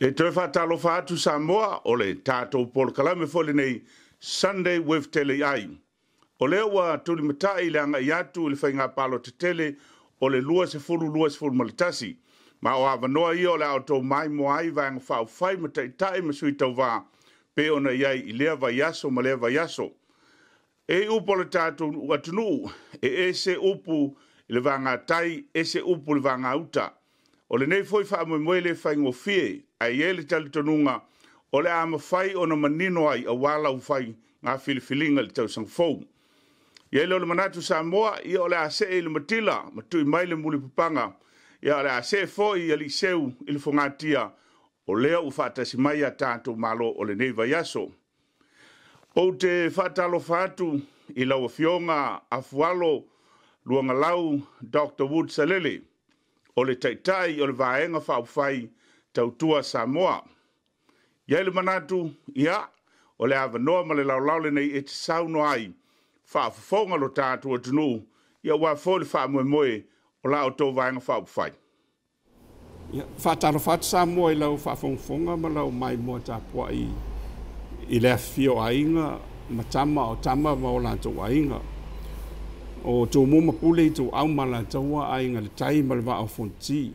E toe faatalofa atu Samoa, o le tatou polokalame foi lenei Sunday with Tele Ai. O lea ua tulimatai le agai atu i le faiga palota tele o le 2021. Ma o avanoa ia o le a outou maimoa ai Vaega Faaupufai ma Taitai ma Sui Tauva pe ona i ai i lea vaiaso ma lea vaiaso. E upu o le tatou atunuu, e ese upu i le vagatai, ese upu i le vagauta. O lenei foi faamoemoe le faigofie, ae i ai le talitonuga o le a mafai ona manino ai aua lau fai ngā filifiliga i le tausaga fou. I ai lea o le manatu Samoa, ia o le a see i le matila ma tui mai le mulipapaga, ia o le a see foi i Aliiseu i le fogatia, o lea ua faatasi mai a tatou Malo o lenei vaiaso. Ou te faatalofa atu i lau Afioga Afualo Luagalau Dr. Wood Salele, o le Taitai o le Vaega Faaupufai Tautua Samoa. I ai le manatu, ia, o le avanoa ma le laolao lenei e te saunoa ai, faafofoga lo tatou atunuu, ia aua foi le faamoemoe o la outou Vaega Faaupufai. Ia, faatalofa atu Samoa i lau faafogafoga ma lau maimoa tapuai i le afifio o aiga ma tama o tama ma o latou aiga. O Tumua ma Pule i Ituau ma Alataua, Aiga i le Tai ma le Vaa o Fonoti,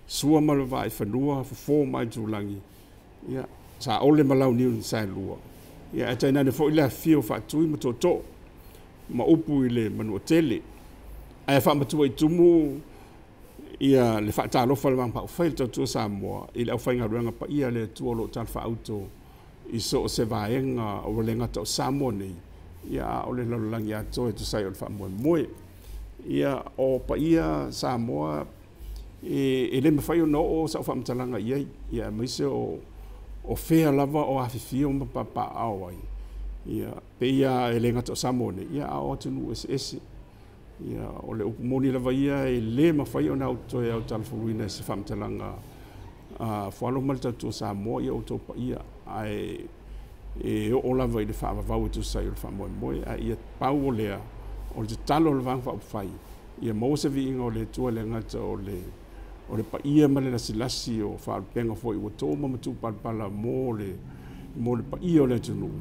Sua ma le Vaaifanua, Fofo ma Aitulagi, ia, Saole ma Launiu na Saelua, ia, ae tainane foi le afifio o Faatui ma Tootoo ma upu i le Manuatele. Ae faamatua i tumu ia le faatalofa a le Vaega Faaupufai i le Tautua Samoa i le aufaigaluega paia a le Atua o lo o talafaauto i so o se vaega ua le gata o Samoa nei, ia a o le lalolagi atoa e tusa ai o le faamoemoe. Ia, o paia Samoa e le mafai ona oo sau faamatalaga i ai, ia aemaise o fea lava o afifio ma papaaao ai, ia pei lava e le gata o Samoa nei, ia a o atunuu eseese. Ia, o le upu moni lava ia e le mafai ona toe autalavuluina e se faamatalaga Fualo ma le Tautua Samoa ia outou paia, ae e oo lava i le faavavau e tusa ai o le faamoemoe. Ae ia pau o lea, o le tatalo a le Vaega Faaupufai, ia maua se viiga o le Atua e le gata o le paia ma le lasilasi o faalupega foi ua to ma matupalapala mo le paia o le atunuu,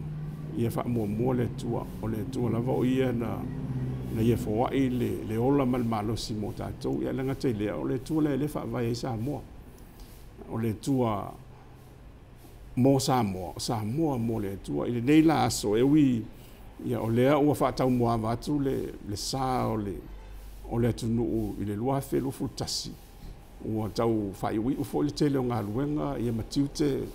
ia faamuamua le Atua. O le Atua lava o ia na ia foai le ola ma le malosi mo tatou. Ia e le gata i lea, o le Atua lea e faavae ai Samoa. O le Atua mo Samoa, o Samoa mo le Atua. I lenei la aso, e ui ia, o lea ua faataumuaava atu le sa o le atunuu i le 2021, ua tau faaiuiu foi le tele o galuega ia ma tiute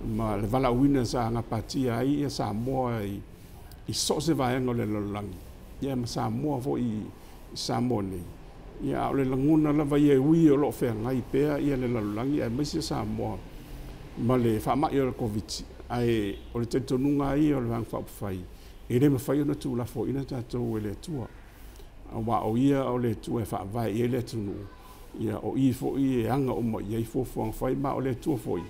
ma le valaauina sa gapatia ai ia Samoa i so o se vaega o le lalolagi, ia ma Samoa foi i Samoa nei. Ia, a o le lagona lava ia e ui o lo o feagai pea ia le lalolagi aemaise Samoa ma le faamai o le Koviti, ae o le talitonuga ia o le Vaega Faaupufai, e le mafai ona tuulafoaiina tatou e le Atua. Aua o ia o le Atua e faavae i ai le atunuu, ia o i foi e aga uma i ai fuafuaga fai, ma o le Atua foi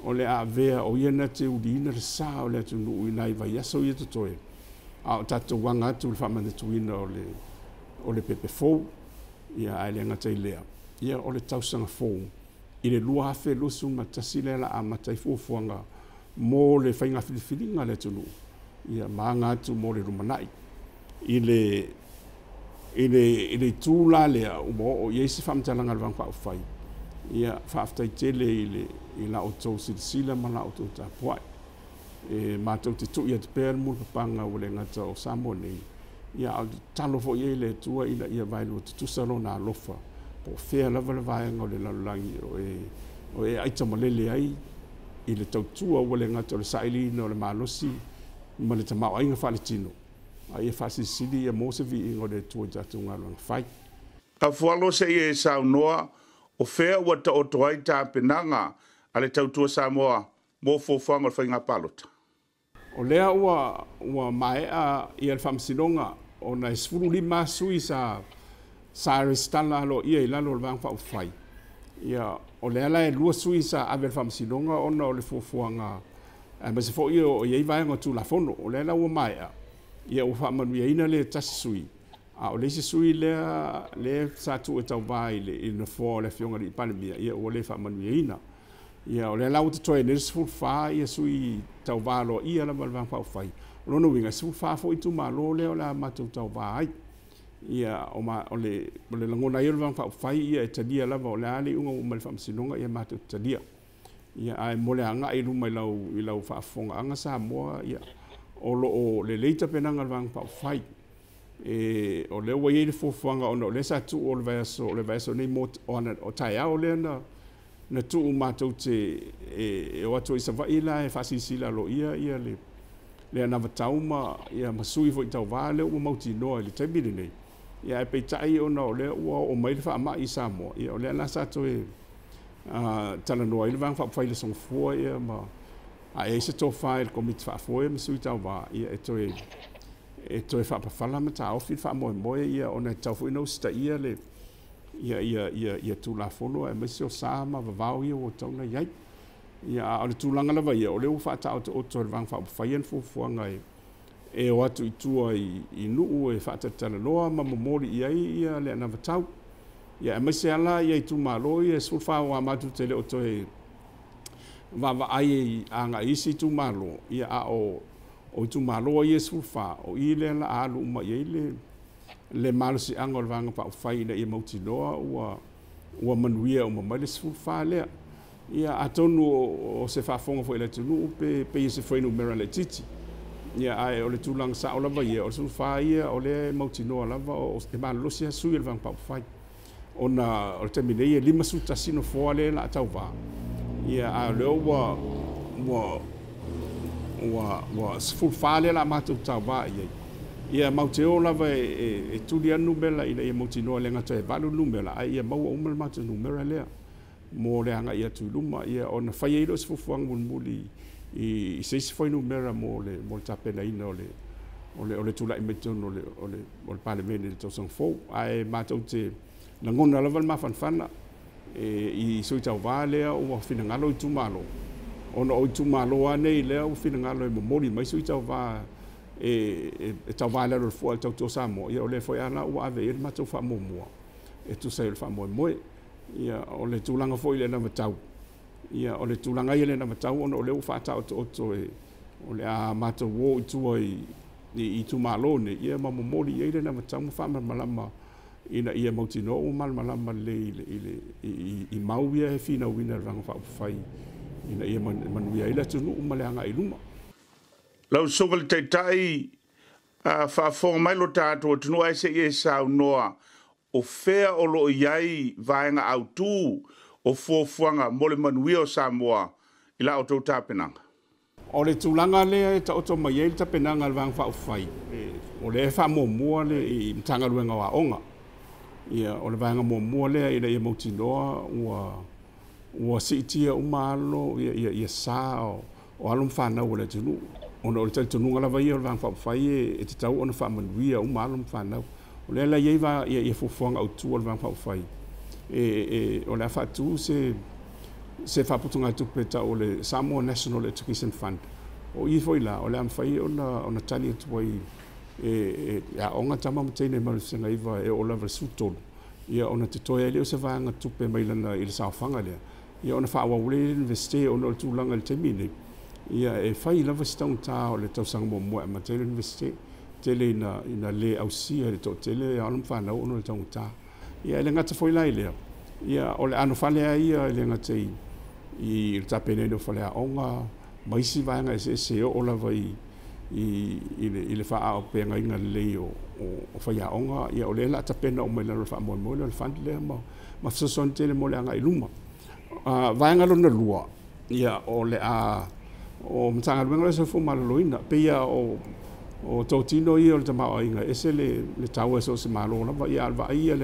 o le a avea o ia na te uliina le sa o le atunuu i nai vaiaso ia totoe, a o tatou aga atu i le faamanatuina o le pepe fou, ia ae le gata i lea, ia o le tausaga fou i le 2021 lea la amata ai fuafuaga mo le faiga filifiliga a le atunuu, ia ma aga atu mo le lumanai. I le itu la lea ua oo i ai se faamatalaga a le Vaega Faaupufai, ia faafetai tele i la outou silasila ma la outou tapuai. E matou te tui atu pea le mulipapaga ua le gata o Samoa nei, ia a o le tatalo foi i ai le Atua ina ia vaelua tutusa lona alofa, po o fea lava le vaega o le lalolagi o e aitamalele ai i le tautua ua le gata o le sailiina o le malosi ma le tamaoaiga faaletino, a ia faasilisili ia maua se viiga o le Atua i tatou galuega fai. Afualo se i e saunoa, o fea ua taoto ai tapenaga a le Tautua Samoa mo fuafuaga o le faiga palota? O lea ua maea ia le faamasinoga ona e 15 sui sa resitala aloaia i lalo o le Vaega Faaupufai. Ia, o lea la e 2 sui sa ave i le faamasinoga ona o le fuafuaga, aemaise foi o i ai vaega o Tulafono. O lea la ua maea, ia ua faamanuiaina le tasi sui, a o le isi sui lea sa tuu e tauva i le nofoa o le Afioga i le Palemia, ia ua le faamanuiaina. Ia, o lea la ua totoe nei le 14 ia sui tauva aloaia lava a le Vaega Faaupufai. O lona uiga e 14 foi itumalo lea o le a matou tauva ai. Ia, o le lagona ai o le Vaega Faaupufai ia e talia lava, o le a le iuga ua oo mai i le Faamasinoga, ia matou te talia. Ia, ae mo le agai i luma i lau faafofogaaga Samoa, ia, o lo o lelei tapenaga a le Vaega Faaupufai. O lea ua i ai le fuafuaga ona o lea sa tuu o le vaiaso, o le vaiaso nei o taeao lea na tuu matou te o atu ai i Savaii la e faasilasila aloaia ia le anavatau ma sui foi tauva lea ua mautinoa i le taimi lenei. Ia ae peitai ona o lea ua oo mai le faamai i Samoa, ia o lea la sa toe talanoa ai le Vaega Faaupufai i le Aso Gafua, ia ma ae ai se tofa i le Komiti Faafoe ma sui tauva, ia e toe faapafala ma taofi le faamoemoe, ia ona e tatau foi ona usitaia le ia Tulafono aemaise o sa ma vavao ia ua tatau ona i ai. Ia, a o le tulaga lava ia, o lea ua faataotooto e le Vaega Faaupufai ana fuafuaga e o atu i tua i nuu e faatalatalanoa ma momoli i ai ia le anavatau. Ia aemaise lava la ia itumalo ia e 14 aua matou te le o toe vaavaai agai i isi itumalo, ia a o itumalo ia e 14, o i lea o le a alu uma i ai le malosiaga o le Vaega Faaupufai ina ia mautinoa ua manuia uma mai le 14 lea. Ia atonu o se faafofoga foi a le atunuu pe pei o se fuainumera laitiiti. Ia ae o le tulaga sao lava ia, o le 14 ia o lea e mautinoa lava e malolosi lava sui o le Vaega Faaupufai, ona o le taimi nei e 51 nofoa lea o le a tauva, ia a o lea ua 14 lea o le a matou tauva i ai. Ia matou te o lava e tuli lava le numera ina ia mautinoa e le gata e 8 le numera, ae ia maua uma le matou numera lea mo le agai atu i luma, ia ona fai ai lea o se fuafuaga mulimuli i se isi fuainumera mo le tapenaina o le tulai mai totonu o le Palemene i le tausaga fou. Ae matou te lagona lava le mafanafana i sui tauva lea ua finagalo itumalo, ona o itumalo lava nei lea ua finagalo e momoli mai sui tauva e tauva i lalo o le fua o le Tautua Samoa, ia o lea foi la ua ave i ai le matou faamuamua e tusa ai o le faamoemoe. Ia, o le tulaga foi i le anavatau, ia o le tulaga ia i le anavatau ona o lea ua faataotooto o le a matou o i tua i itumalo nei, ia ma momoli i ai le anavatau ma faamalamalama ina ia mautinoa ua malamalama lelei i mau ia e finauina e le Vaega Faaupufai ina ia manuia ai le atunuu ma le agai i luma. Lau Susuga i le Taitai, faafofoga mai lo tatou atunuu ae se i e saunoa, o fea o lo o i ai vaega autu o fuafuaga mo le manuia o Samoa i la outou tapenaga? O le tulaga lea e taoto mai ai le tapenaga a le Vaega Faaupufai, o lea e faamuamua le Matagaluega o Aoga. Ia, o le vaega muamua lea ina ia mautinoa ua siitia uma alo ia sa o alo ma fanau o le atunuu, ona o le talitonuga lava ia o le Vaega Faaupufai e tatau ona faamanuia uma alo ma fanau. O lea la e i ai ia fuafuaga autu a le Vaega Faaupufai o le a faatu se faaputugatupe tau o le Samoa National Education Fund. O i foi la, o le a mafai ona tali atu ai e aoga tama ma teine mai le 9 e oo lava i le 13, ia ona totoe ai lea o se vaega tupe mai lana i le saofaga lea, ia ona faaauau lea i le Iunivesite, ona o le tulaga i le taimi nei, ia e fai lava si taugata o le tausaga muamua e amata ai le Iunivesite, tele ina le ausia e le toatele alo ma fanau ona o le taugata. Ia e le gata foi la i lea, ia o le anofale lava ia e le gata i le tapenaina o faleaoga ma isi vaega eseese e oo lava i le faaauupegaina lelei o faiaoga, ia o lea o le a tapena uma i lalo o le faamoemoe lea o le fund lea ma fesoasoani tele mo le agai i luma. Vaega lona lua, ia o le a o Matagaluega o le Soifua Maloloina, pei lava o totino ia o le tamaoaiga, e ese le taua e so o se malo lava, ia a o le vaai ia a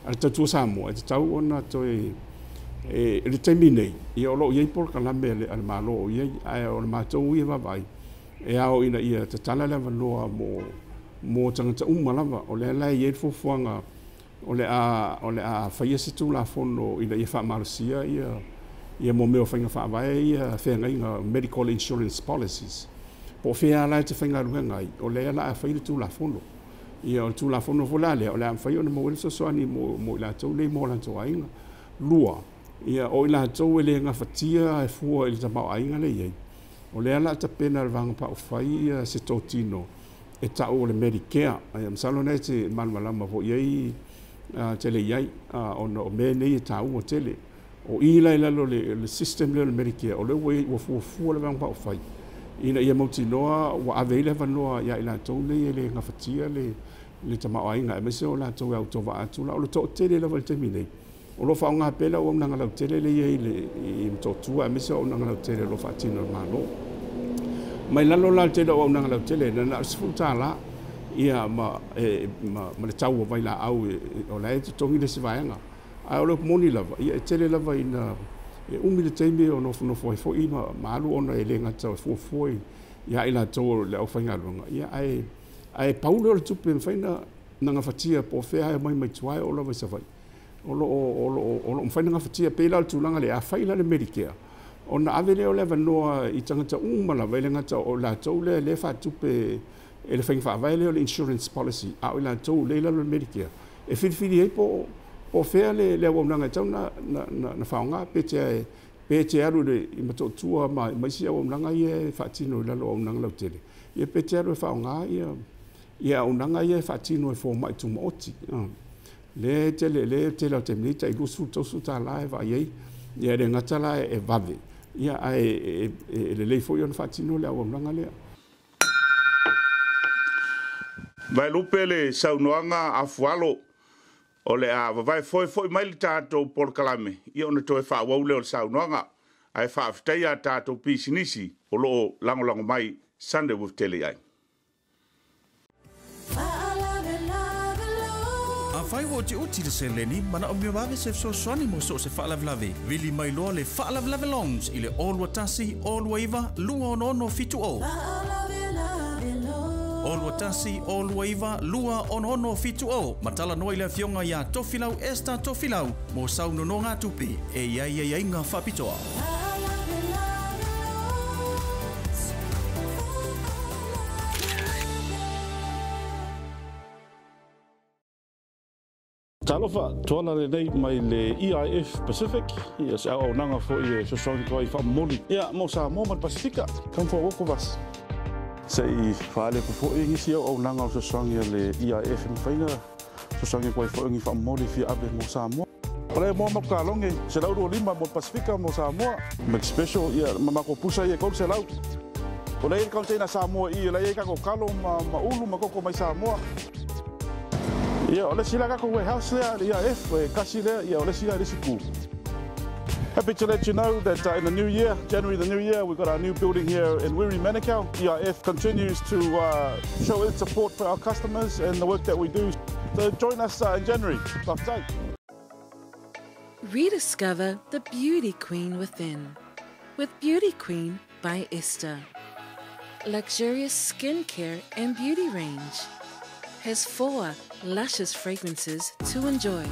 le Tautua Samoa, e tatau ona toe i le taimi nei, ia o lo o i ai polokalame a le Malo o i ai, ae o le matou ia vaavaai, e ao ina ia tatala le avanoa mo tagata uma lava. O lea la e i ai le fuafuaga o le a faia se Tulafono ina ia faamalosia ia mo mea o faiga faavae ia feagaiga medical insurance policies. Po o fea la e te faigaluega ai, o lea o le a fai le Tulafono. Ia o le Tulafono foi la lea, o le a mafai ona maua ai le fesoasoani mo i latou nei mo latou aiga. Lua, Ia, o i latou e le gafatia e fua i le tamaoaiga lea e i ai, o lea o le a tapena e le Vaega Faaupufai ia se totino e tau o le Medicare. Ia, masalo o lena e te malamalama foi i ai tele i ai, ona o mea nei e taua tele. O i la i lalo o le system lea o le Medicare, o lea ua fuafua le Vaega Faaupufai ina ia mautinoa ua ave ai le avanoa ia i latou nei e le gafatia le tamaoaiga, aemaise o latou e autovaa atu la. O le toatele lava i le taimi nei o lo o faaaoga pea le auaunaga lautele lea e i ai i Motootua, aemaise o auaunaga lautele o lo o faatino e le Malo. Mai lalo la o le tele o auaunaga lautele, na o le $10 ia ma le tau o vailaau o la e totogi le isi vaega. Ae o le upu moni lava, ia e tele lava ina e umi le taimi o nofonofo ai foi ma alu ona e le gata o fuafua ia i latou o le aufaigaluega, ia ae pau lea o le tupe e mafai ona gafatia po o fea e omai mai tua e oo lava i Savaii. O lo o mafai ona gafatia. E pei la o le tulaga lea, a fai la le Medicare, ona ave lea o le avanoa i tagata uma lava, e le gata o latou lea e faatupe e le faiga faavae lea o le insurance policy, a o i latou lea e i lalo o le Medicare, e filifili ai po o fea le auaunaga e tatau ona faaaoga, pe te alu i Motootua ma isi auaunaga ia e faatino i lalo o auaunaga lautele, ia pe te alu e faaaoga ia auaunaga ia e faatino e fomai tumaoti. Le tele o taimi nei tai $20-30 e vaai ai, ia e le gata la e vave, ia ae e lelei foi ona faatino le auaunaga lea. Vaelupe le saunoaga Afualo, o le a vavae foi foi mai le tatou polokalame, ia ona toe faaauau lea o le saunoaga. Ae faafetai a tatou pisinisi o lo o lagolago mai Sunday with Tele ai. Afai ua utiuti le seleni, manaomia vave se fesoasoani mo so o se faalavelave. Vili mai loa le Faalavelave Loans i le 021 029 266 70. 021 029 266 70. Matala noa i le afioga ia Tofilau Esther Tofilau mo saunonoga tupe e i ai ai ngā faapitoa. Talofa, tuala le nei mai le EIF Pacific, ia se auaunaga foi e fesoasoani atu ai faamomoli. Ia, mo Samoa ma le Pasifika, come for a walk with us. Se i faale atu foi nisi auaunaga o fesoasoani a le EIF e mafai ona fesoasoani atu ai foi ni faamomoli fia ave mo Samoa. O le moa ma kaloge, 125 mo le Pasifika mo Samoa. McSpecial, ia, ma makou pusa ia 300. O le container Samoa i, la i kako kalo ma ulu ma koko mai Samoa. Ia, o le isi la kako warehouse lea, le EIF, e kasi lea, ia, o le isi la le isi ku. Happy to let you know that in the new year, January the new year, we've got our new building here in Wiri Manukau. EIF continues to show its support for our customers and the work that we do. So join us in January. Faafetai. Rediscover the beauty queen within with Beauty Queen by Esther. Luxurious skincare and beauty range has 4 luscious fragrances to enjoy.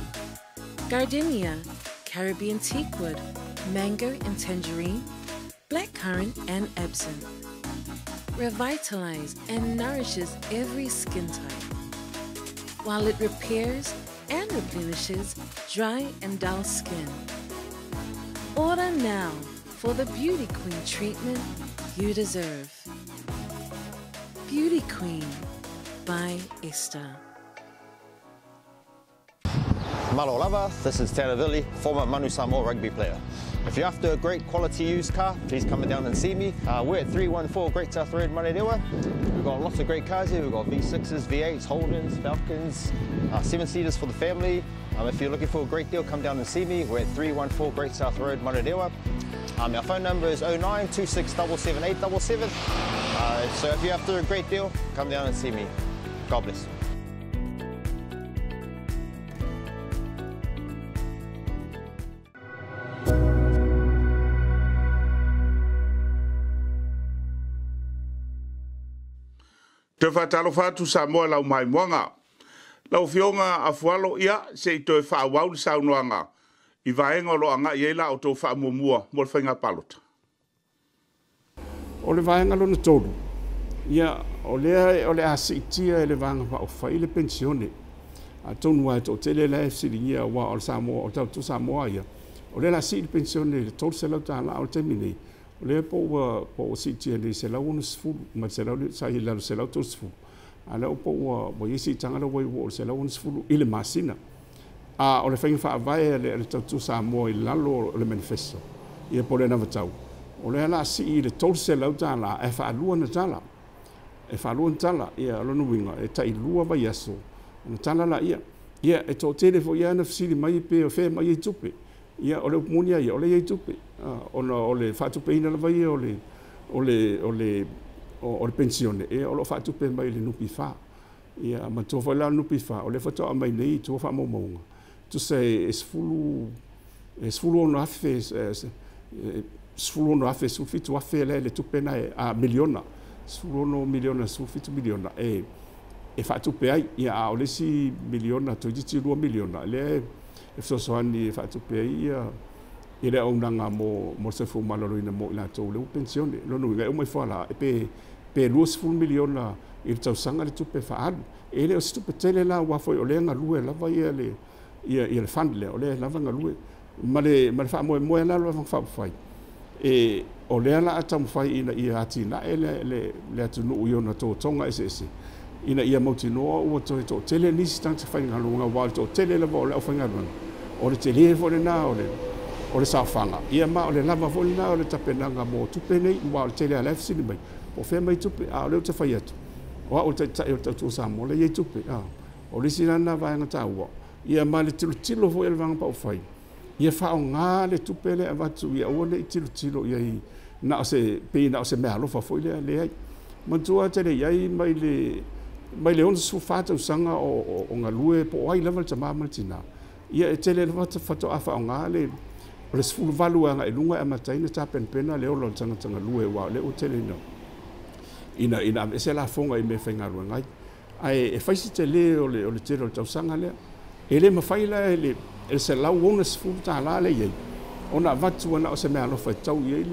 Gardenia, Caribbean teakwood, mango and tangerine, blackcurrant and absinthe. Revitalize and nourishes every skin type, while it repairs and replenishes dry and dull skin. Order now for the Beauty Queen treatment you deserve. Beauty Queen by Esther. Malo lava, this is Tanner Villi, former Manu Samoa rugby player. If you're after a great quality used car, please come down and see me. We're at 314 Great South Road, Manurewa. We've got lots of great cars here. We've got V6s, V8s, Holdens, Falcons, 7-seaters for the family. If you're looking for a great deal, come down and see me. We're at 314 Great South Road, Manurewa. Our phone number is 09 26 77 877. So if you're after a great deal, come down and see me. God bless. Te whātalofa atu Samoa lau maimoaga. Lau afioga Afualo, ia se i toe faaauau le saunoaga i vaega o lo o agai ai la outou faamuamua mo le faiga palota. O le vaega lona tolu, ia, o lea o le a siitia e le Vaega Faaupufai le pensione. Atonu lava e toatele la e fesiligia, aua o le Samoa, o tatou Samoa ia, O lea o le a sii le penisione i le $300 a o le taimi nei, o lea po ua siitia nei i le $160 mai le sa i lalo i le $130, a o lea po ua i ai le siitaga lea ua oo i le $160 i le masina. A o le faiga faavae a le Tautua Samoa i lalo o le manifesto, ia po o le anavatau, o lea o le a sii i le $300 ae faalua ona tala. E faalua ona tala, ia o lona uiga e tai 2 vaiaso ona tala lea. Ia, e toatele foi lava na fesili mai pe o fea e aumai ai tupe. Ia o le upu moni lava ia, o lea e i ai tupe, ona o le faatupeina lava ia o le penisione, o lo o faatupe mai e le NPF. Ia manatua foi la o le NPF, o lea faatoa aumai nei i tua faamaumauga, tusa e $16,000, $17,000 le tupe lena, miliona, $16 miliona i le $17 miliona e faatupe ai, a o le isi miliona toeitiiti $2 miliona lea e fesoasoani e faatupe ai le auaunaga mo le soifua maloloina mo i latou o lea ua penisione. O lona uiga, e uma ifo lava la, pe $20 miliona i le tausaga le tupe faaalu. E le o se tupe tele la, aua foi o lea e galue lava le fund lea, o lea lava e galue. Ma le faamoemoe la o le Vaega Faaupufai, o lea o le a taumafai ina ia atinae le atunuu i ona totoga eseese, ina ia mautinoa ua toe toatele nisi tagata faigaluega, aua o le toatele lava o le aufaigaluega, o le tele foi lena o le saofaga, ia ma o le lava foi lena o le tapenaga mo tupe nei, aua o le tele lava o la e fesili mai, po o fea e aumai tupe, a o lea ou te fai atu, o au o le Taitai o le Tautua Samoa, o lea e i ai tupe. O le isi la lena vaega taua, ia ma le tilotilo foi a le Vaega Faaupufai, ia faaaoga le tupe lea e avatu, ia aua ne i tilotilo i ai na o se, pei na o se meaalofa foi lea, leai. Manatua tele i ai mai le 64 tausaga o galue po o ai lava le tama ma le tina, ia e tele lava faatoa faaaoga le o le 18 agai i luga e amata ai ona tapenapena le ola o le tagata galue, aua o lea ua tele ina aveese lafoga i mea faigaluega ai. Ae e fai si tele o le tele o le tausaga lea. E le mafai la e le $160 lea e i ai, ona avatu na o se meaalofa e tau i ai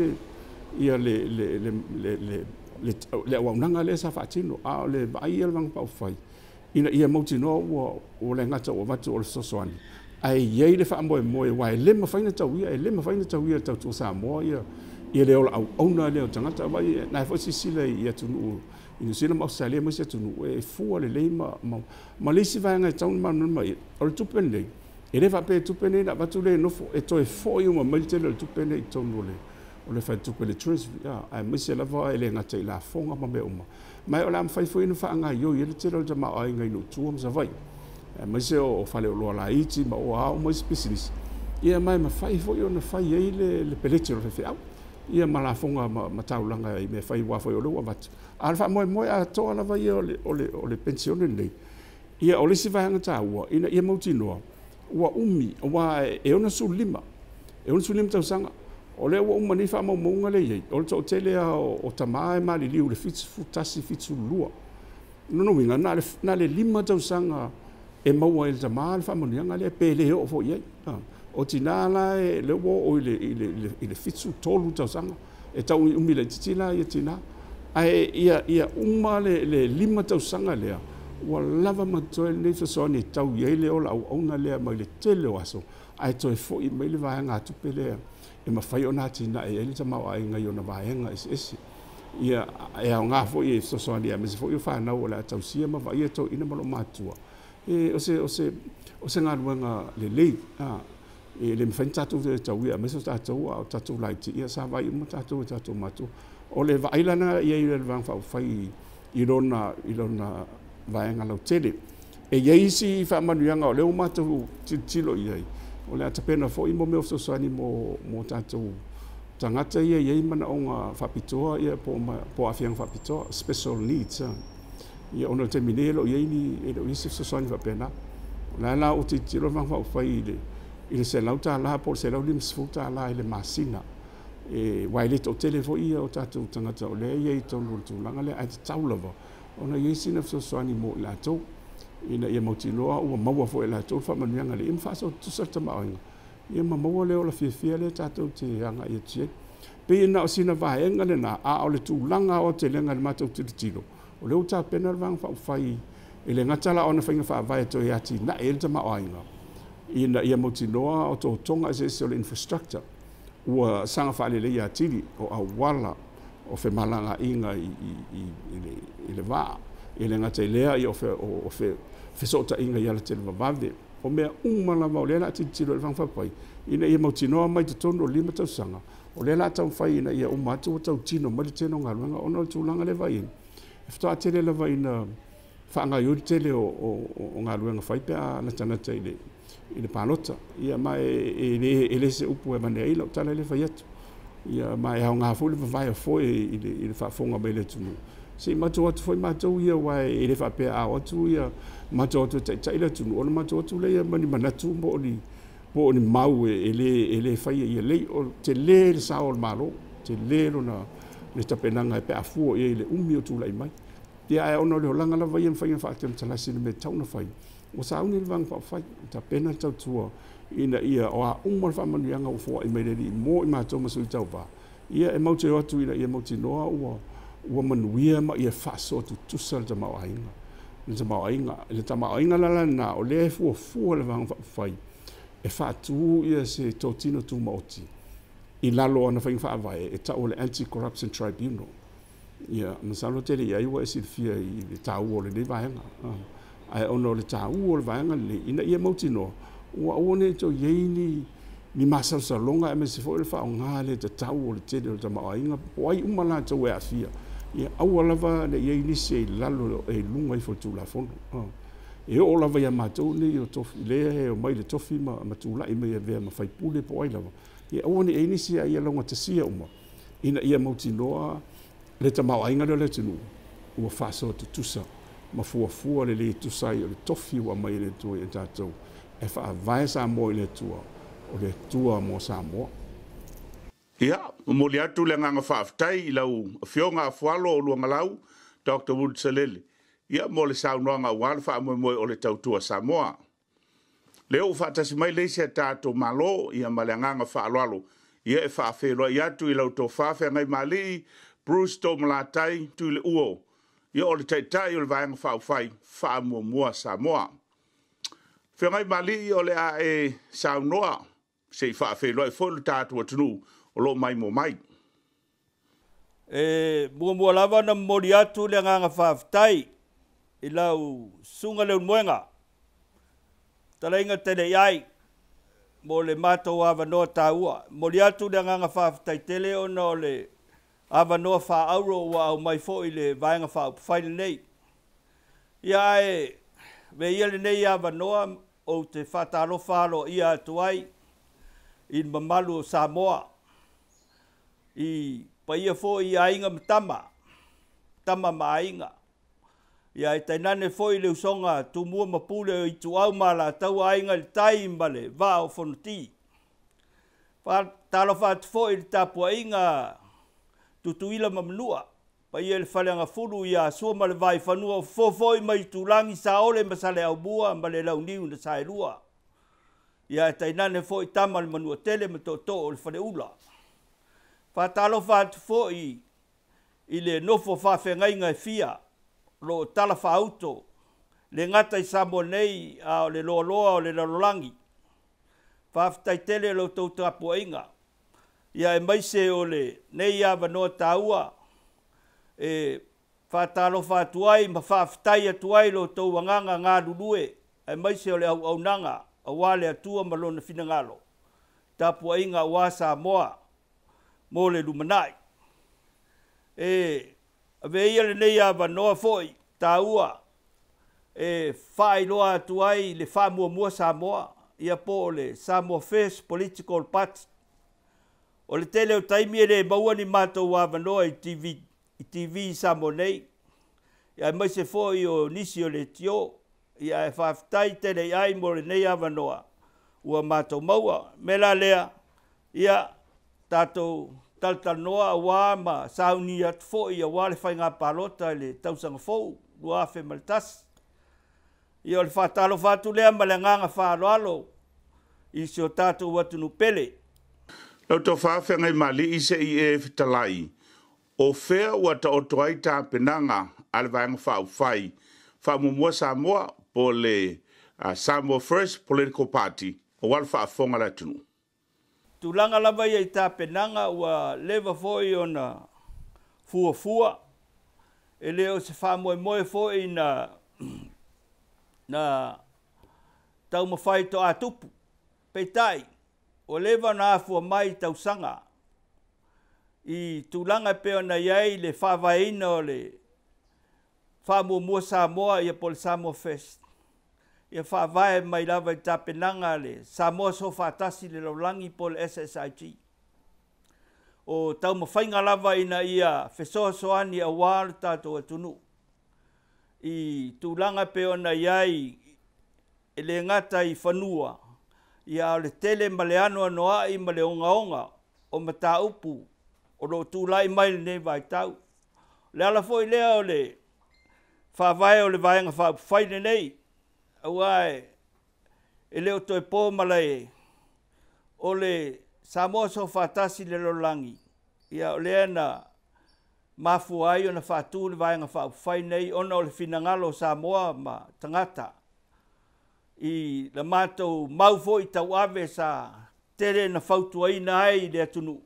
le auaunaga lea sa faatino. A o le vaai ia o le Vaega Faaupufai, ina ia mautinoa ua le gata ua avatu o le fesoasoani, ae i ai le faamoemoe, aua e le mafai ona tauia, e le mafai ona tauia e le Tautua Samoa ia le ola auauna lea o tagata. Na foi silasila i atunuu i Niu Sila ma Ausetalia ma isi atunuu, e fua lelei ma le isi vaega e tatau ona malamalama i ai. O le tupe lenei, e le faapea e tupe nei na avatu le nofo, e toe foi uma mai le tele o le tupe nei i totonu o le faletupe, le Treasury, aemaise lava e le gata i lafoga ma mea uma. Ma o le a mafai foi ona faagaoioi ai le tele o le tamaoaiga i nuu tua ma Savaii, aemaise o faleoloa laiti ma o a uma isi pisinisi. Ia ma e mafai foi ona fai ai le peleti o le faifeau, ia ma lafoga ma taulaga i mea fai, aua foi o lea ua avatu. A o le faamoemoe atoa lava ia o le penisione lenei. Ia o le isi vaega taua, ina ia mautinoa ua umi, aua e 65, e 65 tausaga. O lea ua uma nei faamaumauga lea e i ai, o le toatele lava o tama e maliliu i le 71, 72. Lona uiga, na o le 5 tausaga e maua e le tama le faamanuiaga lea, pe le oo foi i ai. O tina la e lea ua oo i le 73 tausaga, e tau umi laitiiti la ia tina. Ae ia uma le 5 tausaga lea, ua lava ma totoe lenei fesoasoani e tau i ai le ola auauna lea mai le tele o aso, ae toe foi mai le vaega tupe lea e mafai ona atinae ai le tamaoaiga i ona vaega eseese. Ia e aoga foi e fesoasoani aemaise foi o fanau o le a tausia ma vaaia toeaiina ma loomatutua. E o se galuega lelei, e le mafai ona tatou tauia aemaise o tatou a o tatou laiti, ia sa vaai uma tatou e tatou matua. O le vaai lana i ai i le Vaega Faaupufai i lona vaega lautele. E i ai isi faamanuiaga o lea ua matou tilotilo i ai, o le a tapena foi mo mea o fesoasoani mo tatou tagata ia e i ai manaoga faapitoa, ia po o aafiaga faapitoa, special needs. Ia ona o le taimi nei e le o i ai ni, e le o i ai se fesoasoani faapena. O la la ua tilotilo le Vaega Faaupufai i le $100 po o le $150 i le masina. Aua e le toatele foi ia o tatou tagata o lea e i ai i totonu o le tulaga lea, ae tatau lava ona i ai sina fesoasoani mo i latou, ina ia mautinoa ua maua foi e latou le faamanuiaga lea, ia ma faasoa tutusa le tamaoaiga, ia ma maua le ola fiafia lea tatou te agai atu ai. Pei na o sina vaega lena, a o le tulaga aotelega i le matou tilotilo, o lea ua tapena le Vaega Faaupufai e le gata la ona faiga faavae toe atinae ai le tamaoaiga, ina ia mautinoa o totoga eseese o le infrastructure ua saga faaleleia atili, o auala, o femalagaaiga i le vaa, e le gata i lea ia o fesootaiga i alatele vavave. O mea uma lava o lea o le a tilotilo i le Vaega Faaupufai ina ia mautinoa mai totonu o le 5 tausaga, o lea o le a taumafai ina ia uma atu ua tautino mai le tele o galuega, ona o le tulaga lea e vaai ai, e faatoa tele lava ina faagaoioi le tele o galuega fai pe a latalata i le palota. Ia ma e le se upu e avane ai lau tala lea e fai atu. Ia ma e aoga foi le vavae o foe i le faafofoga mai a le atunuu. Se i matou o atu foi matou ia, aua e le faapea a o atu ia matou o atu e taitai le atunuu, ona matou o atu lea ma ni manatu po o ni mau e le faia ia lelei. O tele le sao o le Malo, tele lona le tapenaga pe a fua i ai i le umi o tulai mai. Ia ae ona o le olaga lava ia ma faiga faatemotalasi i le mea e tatau ona fai, ua sauni le Vaega Faaupufai, tapena le tautua ina ia o a uma le faamanuiaga ua foai mai le Alii mo i matou ma sui tauva, ia e maute o atu ina ia mautinoa ua manuia ma ia faasoa tutusa le tamaoaiga. Le tamaoaiga, le tamaoaiga la lena, o lea e fuafua le Vaega Faaupufai e faatu ia se totino tumaoti i lalo o ana faiga faavae e tau o le Anti-Corruption Tribunal. Ia, masalo tele i ai ua e silafia i le taua o lenei vaega. Ae ona o le taua o le vaega lenei, ina ia mautinoa, ua aua ne i toe i ai ni masalosaloga aemaise foi o le faaaoga le tatau o le tele o le tamaoaiga, po o ai uma latou e aafia. Ia, aua lava ne i ai nisi e i lalo e i luga ifo o le Tulafono. E oo lava ia matou nei o tofi, lea e omai le tofi ma tulai mai avea ma faipule po o ai lava. Ia, aua ne i ai nisi a ia laugatasia uma, ina ia mautinoa le tamaoaiga lea o le atunuu ua faasoa tutusa ma fuafua lelei e tusa ai o le tofi ua aumai e le Atua ia tatou e faavae Samoa i le Atua, o le Atua mo Samoa. Ia, momoli atu le agaga faafetai i lau Afioga Afualo o Luagalau, Dr. Wood Salele, ia mo le saunoaga aua le faamoemoe o le tautua Samoa. Lea ua faatasi mai le isi a tatou Malo, ia ma le agaga faaaloalo, ia e faafeiloai atu i lau tofa Feagaimaalii, Bruce Toomalatai Tuile'uo, ia o le taitai o le Vaega Faaupufai Faamuamua Samoa. Feagaimaalii o le a e saunoa se i faafeiloai foi le tatou atunuu o lo o maimoa mai. E muamua lava ona momoli atu le agaga faafetai i lau susuga Leulumoega, talaiga tele i ai mo le matou avanoa taua. Momoli atu le agaga faafetai tele ona o le avanoa faaauro ua aumai foi le Vaega Faaupufai lenei. Ia ae veia lenei avanoa ou te faatalofa aloaia atu ai i le mamalu o Samoa, i paia foi i aiga ma tama, tama ma aiga. Ia e tainane foi le usoga Tumua ma Pule o Ituau ma Alataua, aiga i le tai ma le vaa o Fonoti. Faatalofa atu foi i le tapuaiga Tutuila ma Manua, paia i le Faleagafulu ia Sua ma le Vaifanua o fofo foi mai Itulagi, Saole ma Saleaaumua ma le Launiu na Saelua. Ia e tainane foi tama le Manuatele ma Tootoo o le Faleula. Faatalofa atu foi i le nofo faafeagaiga e fia o lo o tala faauto le gata i Samoa nei a o le loaloa o le lalolagi. Faafetai tele lo outou tapuaiga. Ia aemaise o lenei avanoa taua e faatalofa atu ai ma faafetai atu ai lo outou agaga galulue, aemaise o le auaunaga aua le Atua ma lona finagalo, tapuaiga aua Samoa mo le lumanai. E avea ia lenei avanoa foi taua e faailoa atu ai le Faamuamua Samoa, ia po o le Samoa First Political Party. O le tele o taimi e le maua ni matou avanoa i TV, i TV i Samoa nei, ia aemaise foi o nisi o le tio. Ia e faafetai tele i ai mo lenei avanoa ua matou maua. Me la lea, ia tatou talatalanoa aua ma sauni atu foi aua le faiga palota i le tausaga fou 2001. Ia o le faatalofa atu lea ma le agaga faaaloalo i si o tatou atunuu pele. Lau tofa Feagaimaalii se i e fetalai, o fea ua taoto ai tapenaga a le Vaega Faaupufai Faamuamua Samoa po o le Samoa First Political Party aua le faafofoga a le atunuu. Tulaga lava ia i tapenaga ua leva foi ona fuafua, e le o se faamoemoe foi na na taumafai toatupu. Peitai, ua leva ona afua mai tausaga i tulaga e pei ona i ai le faavaeina o le Faamuamua Samoa ia po o le Samoa First. Ia faavae mai lava i tapenaga a le Samoa Soofaatasi i le Lalolagi po o le SSIG. O taumafaiga lava ina ia fesoasoani aua lo tatou atunuu i tulaga e pei ona i ai e le gata i fanua, ia a o le tele ma le anoanoai ma le ogaoga o mataupu o lo o tulai mai i lenei vaitau. O le ala foi lea o le faavae o le Vaega Faaupufai lenei, aua e le o toe po malae o le Samoa Soofaatasi i le Lalolagi, ia o lea na mafua ai ona faatu le Vaega Faaupufai nei ona o le finagalo o Samoa ma tagata i la matou mau foi tauave sa tele na fautuaina ai le atunuu,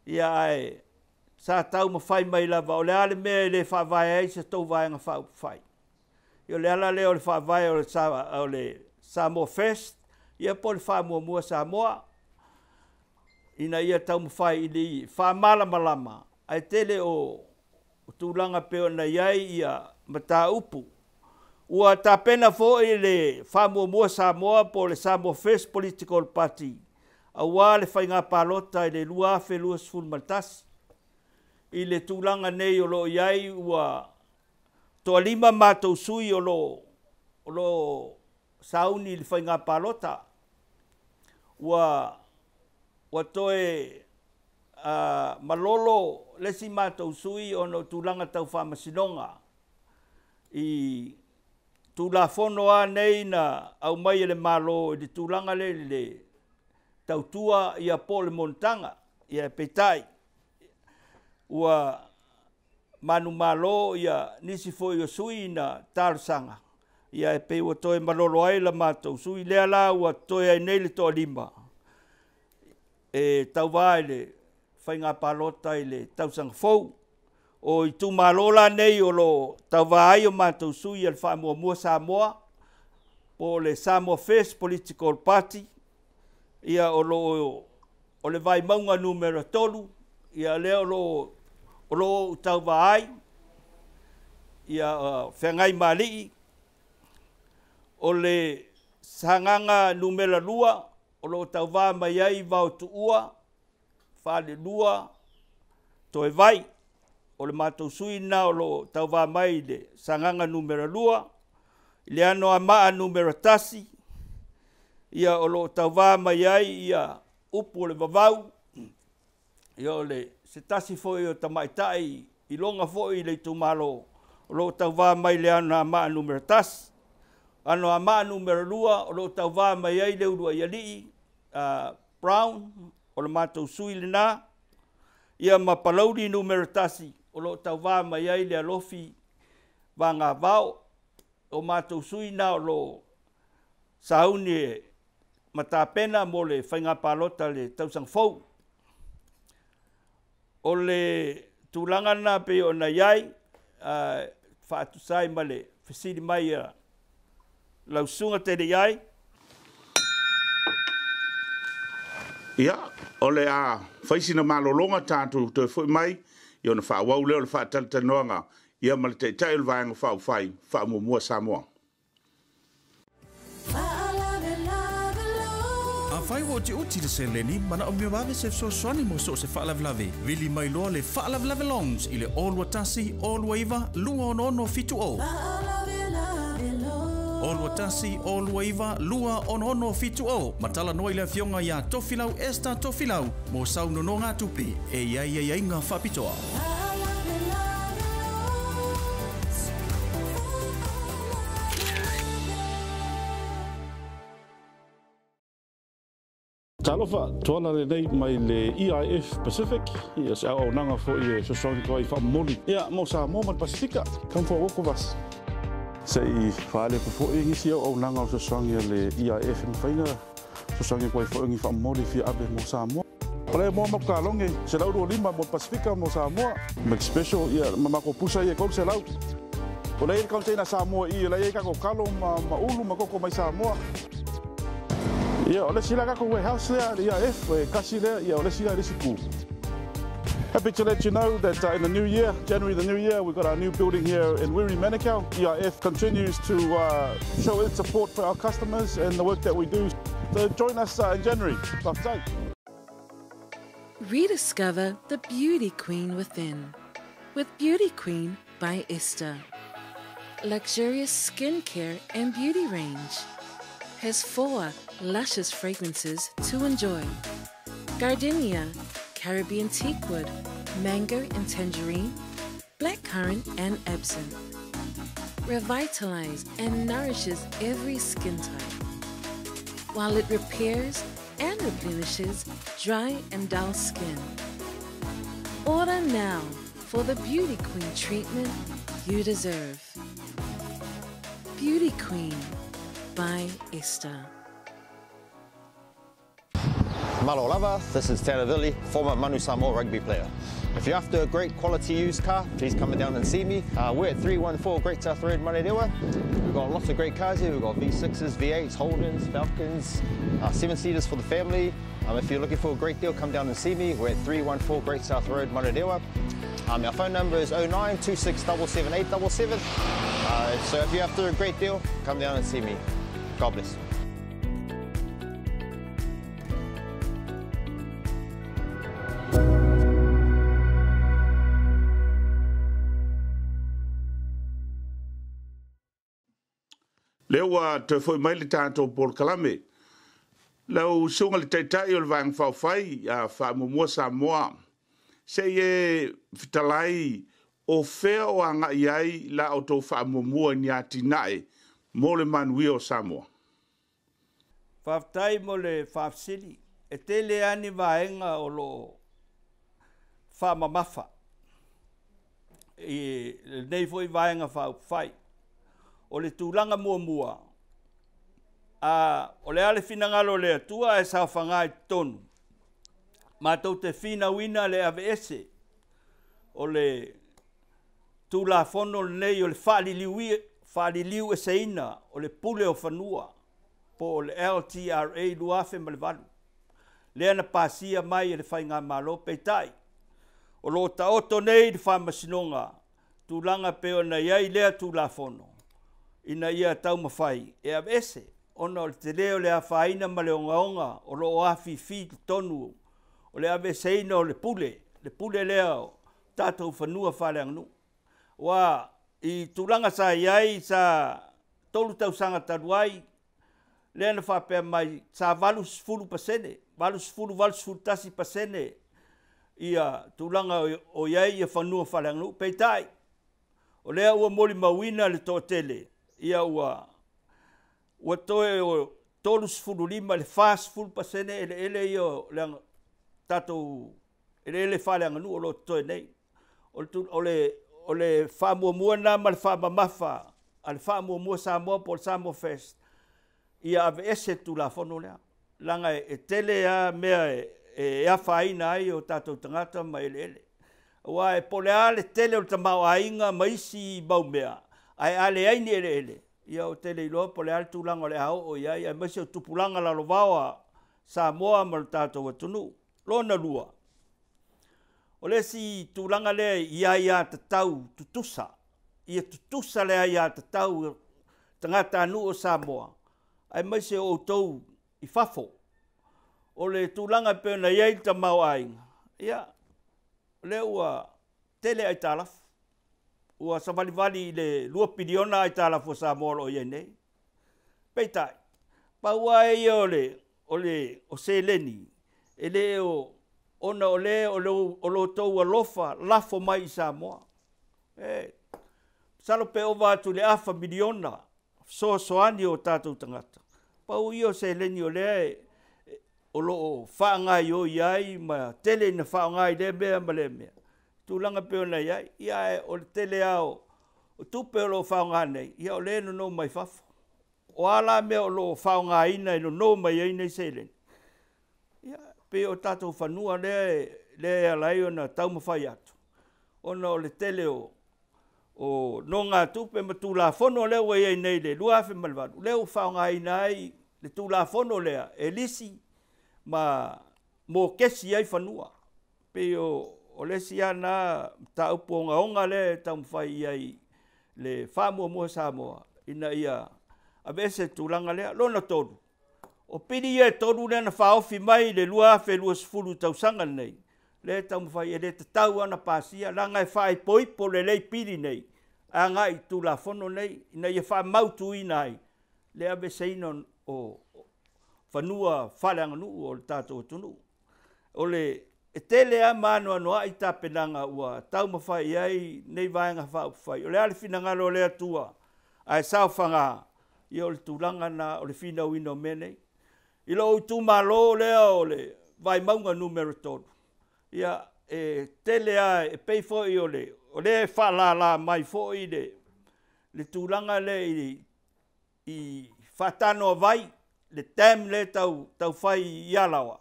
ia ae sa taumafai mai lava o le a le mea e le faavae ai se tou Vaega Faaupufai. Ia o le ala lea o le faavae o le Samoa First, ia po o le Faamuamua Samoa, ina ia taumafai i le faamalamalama ae tele o tulaga pei ona i ai ia mataupu. Ua tapena foi le Faamuamua Samoa po o le Samoa First Political Party aua le faiga palota i le 2021. I le tulaga nei o lo o i ai ua toalima matou sui o lo o sauni i le faiga palota. Ua toe malolo le isi matou sui ona o tulaga tau faamasinoga i Tulafono a nei na aumai e le Malo i le tulaga lea i le tautua ia po o le monotaga. Ia peitai ua manumalo ia nisi foi o sui na talosaga, ia e pei ua toe malolo ai la matou sui lea la ua toe ai nei le toalima e tauva i le faiga palota i le tausaga fou. O itumalo la nei o lo tauva ai o matou sui a le Faamuamua Samoa po o le Samoa First Political Party, ia o lo o le Vaimauga numera 3, ia lea o lo o tauva ai ia Feagaimaalii. O le Sagaga numera 2 o lo o tauva mai ai Vaotuua Falelua Toevai, o le matou sui na o lo o tauva mai i le Sagaga numera 2. I le Anoamaa numera 1, ia o lo o tauva mai ai ia Upu o le Vavau, ia o le se tasi foi o tamaitai i loga foi i le itumalo o lo o tauva mai le Anoamaa numera 1. Anoamaa numera 2 o lo o tauva mai ai le Uluaialii Brown, o le matou sui lena, ia ma Palauli numera 1 o lo o tauva mai ai le Alofi Vagavao. O matou sui na o lo o sauni ma tapena mo le faiga palota le tausaga fou. O le tulaga lena pei ona i ai faatusa ai ma le fesili mai a lau susuga tele i ai. Ia, o le a fai sina malologa tatou toe foi mai ia ona faaauau lea o le faatalatalanoaga ia ma le Taitai o le Vaega Faaupufai Faamuamua Samoa. Afai ua utiuti le seleni, manaomia vave se fesoasoani mo so o se faalavelave, vili mai loa le Faalavelave Loans i le 021 029 266 70. 021 029 266 70. Ma talanoa i le afioga ia Tofilau Esther Tofilau mo sau nonogatupe e i ai aiaiga faapitoa. Talofa, tuala lenei mai le EIF Pacific, ia se auaunaga foi e fesoasoani atu ai faamomoli, ia, mo Samoa ma le Pasifika. Come for a walk with us. Se'i faale atu foi nisi auaunaga o fesoasoani a le EIF e mafai ona fesoasoani atu ai foi o ni faamomoli e fia ave mo Samoa. O le moa matou kaloge, 125 mo le Pasefika mo Samoa. McSpecial, ia, ma matou pusa ia e 300. O lea e i ai le container Samoa i i, o la e i ai tatou talo ma ma ulu ma koko mai Samoa. Ia, o le isi la tatou warehouse lea a le EIF, e tasi lea, ia o le isi la i le isi itu. Happy to let you know that in the new year, January the new year, we've got our new building here in Wiri Manukau. EIF continues to show its support for our customers and the work that we do. So join us in January. Faafetai. Rediscover the beauty queen within with Beauty Queen by Esther. Luxurious skincare and beauty range has four luscious fragrances to enjoy gardenia, Caribbean teakwood, mango and tangerine, blackcurrant and absinthe. Revitalize and nourishes every skin type, while it repairs and replenishes dry and dull skin. Order now for the Beauty Queen treatment you deserve. Beauty Queen by Esther. Malo lava, this is Tanner Villi, former Manu Samoa rugby player. If you're after a great quality used car, please come down and see me. we're at 314 Great South Road, Manurewa. We've got lots of great cars here. We've got V6s, V8s, Holdens, Falcons, seven-seaters for the family. if you're looking for a great deal, come down and see me. We're at 314 Great South Road, Manurewa. our phone number is 09 2677877. so if you're after a great deal, come down and see me. God bless. Lea ua toe foi mai le tatou polokalame. Lau Susuga i le Taitai o le Vaega Faaupufai a Faamuamua Samoa, se i e fetalai o fea o agai ai la outou faamuamua i ni atinae mo le manuia o Samoa? Faafetai mo le faafesili. E tele lava ni vaega o lo o faamamafa i lenei foi Vaega Faaupufai. O le tulaga muamua, a, o le a le finagalo o le Atua ae saofaga i totonu, matou te finauina le aveese o le Tulafono lenei o le faaliliueseina o le pule o fanua po o le LTRA 2008, lea na pasia mai e le Faigamalo. Peitai, o lo o taoto nei i le Faamasinoga tulaga e pei ona i ai lea Tulafono ina ia taumafai e aveese ona o le tele o le afaina ma le ogaoga o lo o afifi i totonu o le aveeseina o le pule, le pule lea o tatou fanua faaleaganuu. Aua i tulaga sa i ai sa 3 tausaga talu ai, lea na faapea mai sa 80%, 80, 81% ia tulaga o i ai ia fanua faaleaganuu. Peitai, o lea ua molimauina le toatele, ia ua ua toe o 35 i le 40% eleele ia o le tatou eleele faaleaganuu o lo o totoe nei. O le, o le, o le faamuamua lena ma le faamamafa a le Faamuamua Samoa po o le Samoa First, ia aveese le Tulafono lea, leaga e tele lava mea e afaina ai o tatou tagata ma eleele. Aua e po o le a le tele o le tamaoaiga ma isi mau mea, ae a leai ni eleele, ia ou te le iloa po o le a le tulaga o le a oo i ai, aemaise o tupulaga lalovaoa a Samoa ma lo tatou atunuu. Lona lua, o le isi tulaga lea i aiatatau tutusa, ia tutusa le aiatatau tagatanuu o Samoa, aemaise o outou i fafo. O le tulaga e pei ona i ai le tamaoaiga, ia, o lea ua tele aitalafu, ua savalivali i le 2 piliona aitalafu a Samoa o lo o i ai nei. Peitai, pau lava ia o le, o le, o seleni, e le o, ona o lea o lo outou alofa lafo mai i Samoa. E, masalo pe ova atu i le afa miliona fesoasoani o tatou tagata. Pau ia o seleni o lea e, o lo o faagaoioi ai ma tele ina faaaoga i lea mea ma lea mea. Tulaga e pei ona i ai, ia ae o le tele lava o O tupe o lo o faaaoga nei, ia o lea e nono mai fafo. O a la mea o lo o faaaogaina e nono mai ai nei seleni? Ia, pei o tatou fanua lea e ala ai ona taumafai atu, ona o le tele o nogatupe ma Tulafono lea ua i ai nei i le 2008, lea ua faaaogaina ai le Tulafono lea e lisi ma mokesi ai fanua. Pei o le isi lava lena mataupu ogaoga lea e taumafai i ai le faamuamua Samoa ina ia aveese le tulaga lea. Lona tolu, o pili ia e tolu lea na faaofi mai i le 2020 tausaga lenei, lea e taumafai e le tatau lava ona pasia, leaga e faaipoipo lelei pili nei agai i Tulafono nei ina ia faamautuina ai le aveeseina o fanua faaleaganuu o le tatou atunuu. O le e tele lava ma anoanoai tapenaga ua taumafai i ai nei Vaega Faaupufai. O le a le finagalo o le Atua ae saofaga, ia o le tulaga lena o le finauina o mea nei. I lou itumalo lea o le Vaimauga numera 3, ia e tele lava, e pei foi o lea e faalala mai foi le tulaga lea i Faatanoavai, le dam lea tau fai i Alaoa,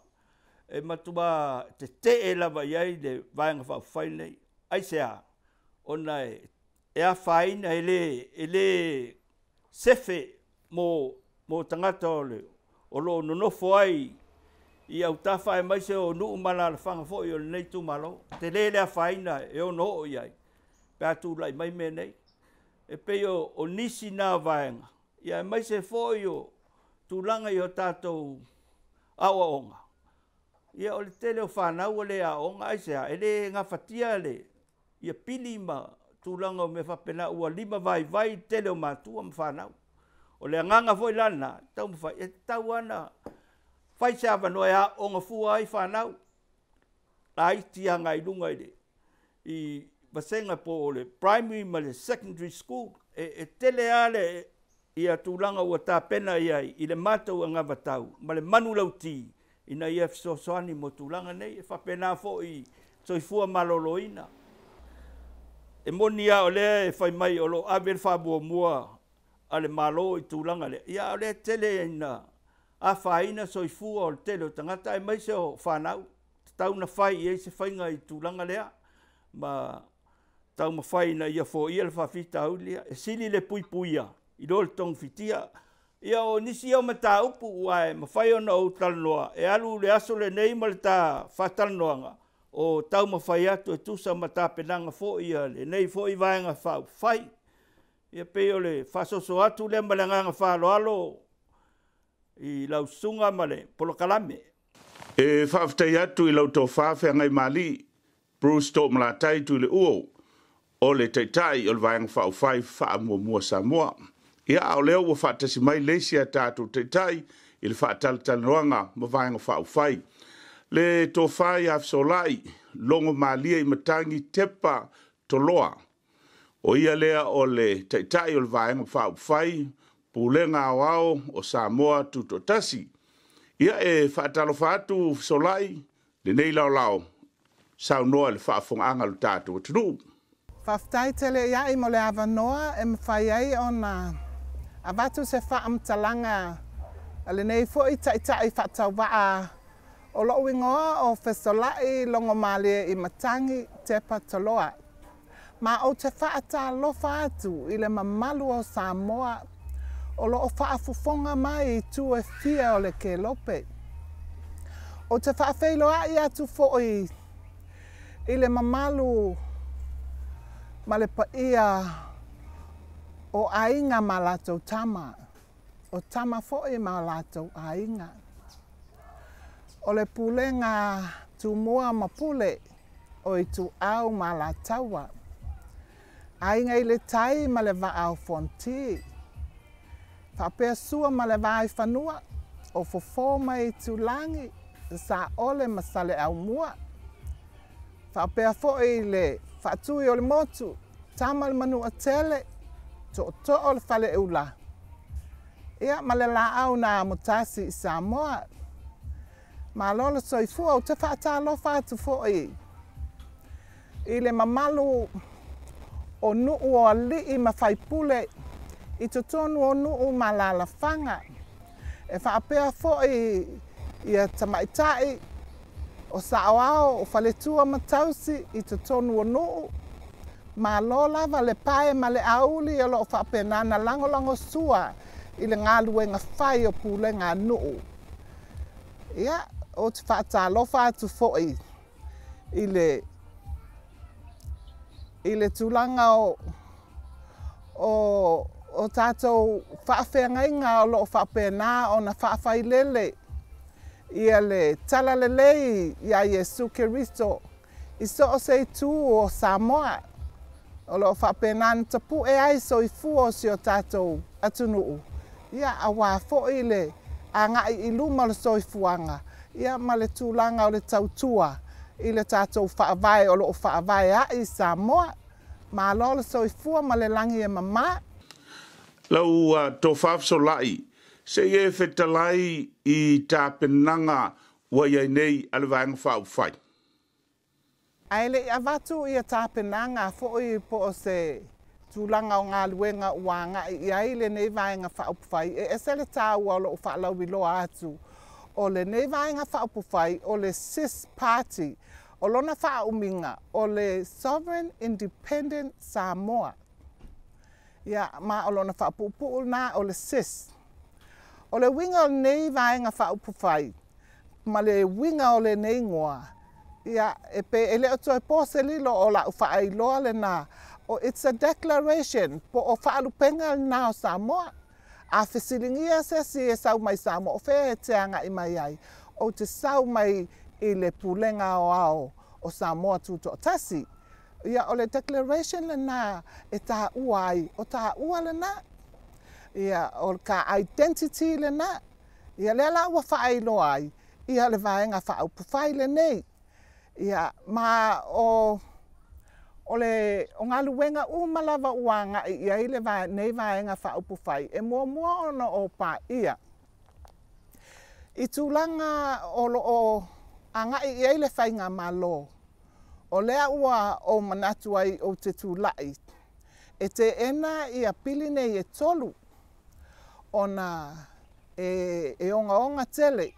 e matua tetee lava i ai le Vaega Faaupufai lenei. Aisea? Ona e afaina, e le sefe mo tagata o lo o nonofo ai i autafa aemaise o nuu ma alaalafaga foi o lenei itumalo. Tele le afaina e ono oo i ai pe a tulai mai mea nei. E pei o nisi na vaega, ia aemaise foi o tulaga i o tatou aoaoga. Ia o le tele o fanau ua le aooga, aisea? E le gafatia le ia pili ma tulaga o mea faapena, ua lima vaivai le tele o matua ma fanau. O le agaga foi la lena, taumafai e tatau lava ona fai se avanoa e aooga fua ai fanau laiti agai i luga i vasega po o le primary ma le secondary school. E tele lava le ia tulaga ua tapena i ai i le matou anavatau ma le manulauti ina ia fesoasoani mo tulaga nei. E faapena foi soifua maloloina. E moni lava o lea e fai mai o lo o ave le faamuamua a le Malo i tulaga lea, ia o lea e tele ina afaina soifua o le tele o tagata aemaise o fanau. Tatau ona fai i ai se faiga i tulaga lea ma taumafai ina ia foia le faafitauli lea. E sili le puipuia i lo le togafitia. Ia o nisi ia o mataupu ua e mafai ona ou talanoa e alu le aso lenei ma le ta faatalanoaga o taumafai atu e tusa ma tapenaga foi a lenei foi Vaega Faaupufai. Ia pei o le faasoso atu lea ma le agaga faaaloalo i lau susuga ma le polokalame. E faafetai atu i lau tofa Feagaimali Bruce Toomalatai Tuile'uo o le Taitai o le Vaega Faaupufai Faamuamua Samoa. Ia a o lea ua faatasi mai le isi a tatou Taitai i le faatalatalanoaga ma Vaega Faaupufai. Le tofa ia Fesolai Logomalie i Matagi Tepa Toloa. O ia lea o le Taitai o le Vaega Faaupufai Pulega Aoao o Samoa Tutoatasi. Ia e faatalofa atu Fesolai lenei laolao saunoa i le faafofogaaga a le tatou atunuu. Faafetai tele ia i mo le avanoa e mafai ai ona avatu se faamatalaga a lenei foi Taitai faatauvaa. O lou igoa o Fesolai Logomalie i Matagi Tepa Toloa. Ma ou te faatalofa atu i le mamalu o Samoa o loo faafofoga mai i itu e fia o le kelope. Ou te faafeiloai atu foi i le mamalu ma le paia o aiga ma latou tama, o tama foi ma latou aiga. O le pulega Tumua ma Pule o Ituau ma Alataua, aiga i le tai ma le vaa o Fonoti, faapea Sua ma le Vaifanua, o Fofo ma Itulagi, Saole ma Saleaaumua, faapea foi le Faatui o le Motu, Tama le Manuatele, Tootoo o le Faleula, ia ma le laau na amotasi i Samoa. Malo le soifua. Ou te faatalofa atu foi i le mamalu o nuu o alii ma faipule i totonu o nuu ma alaalafaga. E faapea foi ia tamaitai o saoao o faletua ma tausi i totonu o nuu. Malo lava le pae ma le auli o loo faapena ona lagolagosua i le galuega fai o pulega a nuu. Ia, ou te faatalofa atu foi i le tulaga o tatou faafeagaiga o loo faapena ona faafailele ia le talalelei ia Iesu Keriso i so o se itu o Samoa, o loo faapena ona tapue ai soifua o si o tatou atunuu, ia auā foi le agai i luma o le soifuaga, ia ma le tulaga o le tautua i le tatou faavae o loo faavae ai i Samoa. Malo le soifua ma le lagi e mamā. Lau tofa fesolai, se i e fetalai i tapenaga ua i ai nei a le Vaega Faaupufai. Ae le i avatu ia tapenaga foi po o se tulaga o galuega ua agai i ai lenei Vaega Faaupufai, e ese le taua o lou faalauiloa atu o lenei Vaega Faaupufai o le SIS Party. O lona faaumiga o le Sovereign Independent Samoa. Ia, ma o lona faapuupuu lena o le SIS. O le uiga o lenei Vaega Faaupufai ma le uiga o lenei igoa, ia, e pe e le o toe po se lilo o lau faailoa lena, o it's a declaration po o faalupega lena o Samoa. A fesiligia se isi e sau mai Samoa, o fea e te agai mai ai? Ou te sau mai i le pulega aoao o Samoa Tutoatasi. Ia, o le declaration lena e taua ai, o taua lena. Ia, o ka identity lena. Ia, lea la ua faailoa ai, ia le Vaega Faaupufai lenei. Ia, ma o le o galuega uma lava ua agai i ai lenei Vaega Faaupufai, e muamua ona o paia i tulaga o lo o agai i ai le faigamalo. O lea ua ou manatu ai ou te tulai e teena ia pili nei e tolu, ona e ogaoga tele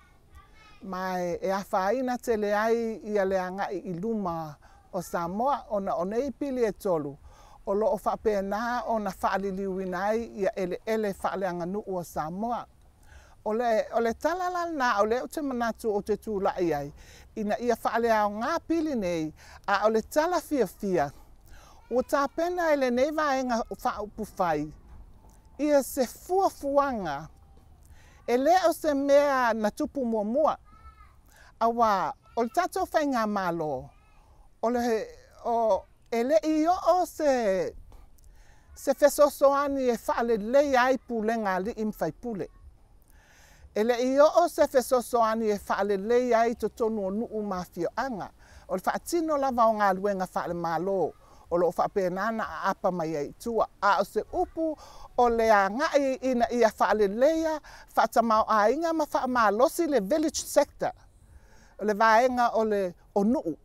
ma e afaina tele ai ia le agai i luma o Samoa, ona o nei pili e tolu o loo faapena ona faaliliuina ai ia eleele faaleaganuu o Samoa. O le tala la lena o lea ou te manatu ou te tulai ai ina ia faaleaoga pili nei, a o le tala fiafia ua tapena e lenei Vaega Faaupufai ia se fuafuaga. E lē o se mea na tupu muamua, auā o le tatou faigamalo o le o e le'i oo se fesoasoani e faaleleia ai pulega a alii ma faipule. E le'i oo se fesoasoani e faaleleia ai totonu o nuu ma afioaga. O le faatino lava o galuega faale-Malo o loo faapena ona aapa mai ai i tua. A o se upu o le agai ina ia faaleleia, faatamaoaiga ma faamalosi le village sector, o le vaega o le o nuu.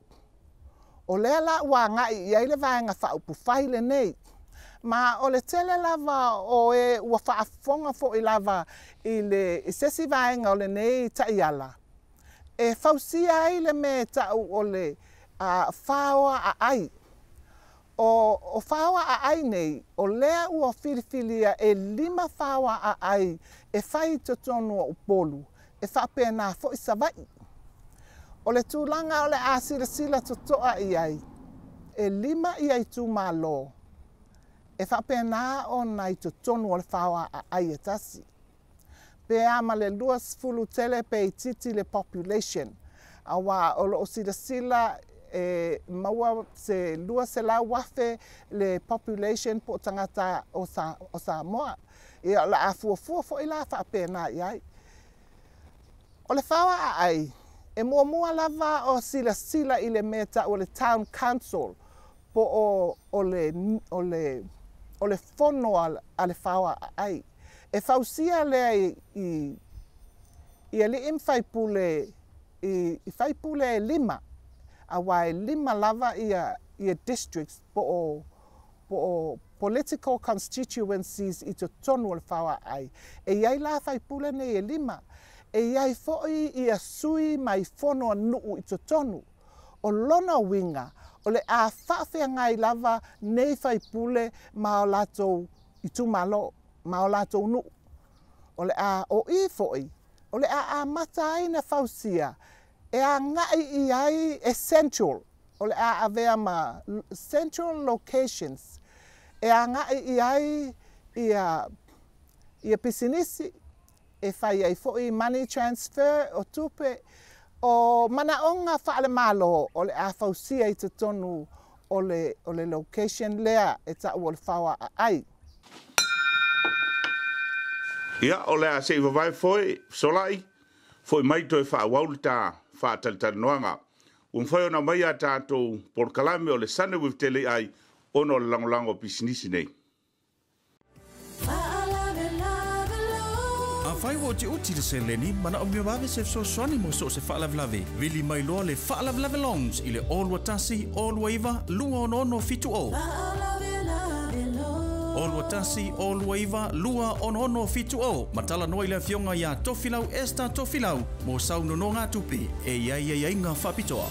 O lea la ua agai i ai le Vaega Faaupufai lenei. Ma o le tele lava o e ua faafofoga foi lava i se isi vaega o lenei taiala e fausia ai le mea e tau o le faoa aai. O faoa aai nei, o lea ua filifilia e lima faoa aai e fai i totonu o Upolu, e faapena foi Savaii. O le tulaga o le a silasila totoa i ai, e lima ia itumalo e faapena ona i totonu o le faoa aai e tasi. Pe a ma le 20 tele pe itiiti le population, auā o loo silasila e maua se 200,000 le population po o tagata o Samoa. Ia, o le a fuafua foi la faapena i ai. O le faoa aai, e muamua lava o silasila i le mea tau o le town council po o le fono a le faoa aai. E fausia lea i alii ma faipule, i faipule e lima, auā e lima lava ia districts po o po o political constituencies i totonu o le faoaai. E i ai la faipule nei e lima. E i ai foi ia sui mai fono a nuu i totonu. O lona uiga, o le a faafeagai lava nei faipule ma o latou itumalo, ma o latou nuu. O le a o i foi, o le a amata ai na fausia e agai i ai essential, o le a avea ma central locations e agai i ai ia pisinisi, e fai ai foi money transfer o tupe, o manaoga faale-Malo o le a fausia i totonu o le location lea e tau o le faoaaai. Ia, o le a se i vavae foi, solai, foi mai toe faaauau le ta faatalatalanoaga. Ua mafai ona aumai a tatou polokalame o le Sunday with Tele ai ona o le lagolago o pisinisi nei. Afai ua utiuti le seleni, manaomia vave se fesoasoani mo so o se faalavelave. Vili mai loa le Faalavelave Loans i le 021 029 266 70. 021 029 266 70. Ma talanoa i le afioga ia Tofilau Esther Tofilau mo sau nonogatupe e i ai aiaiga faapitoa.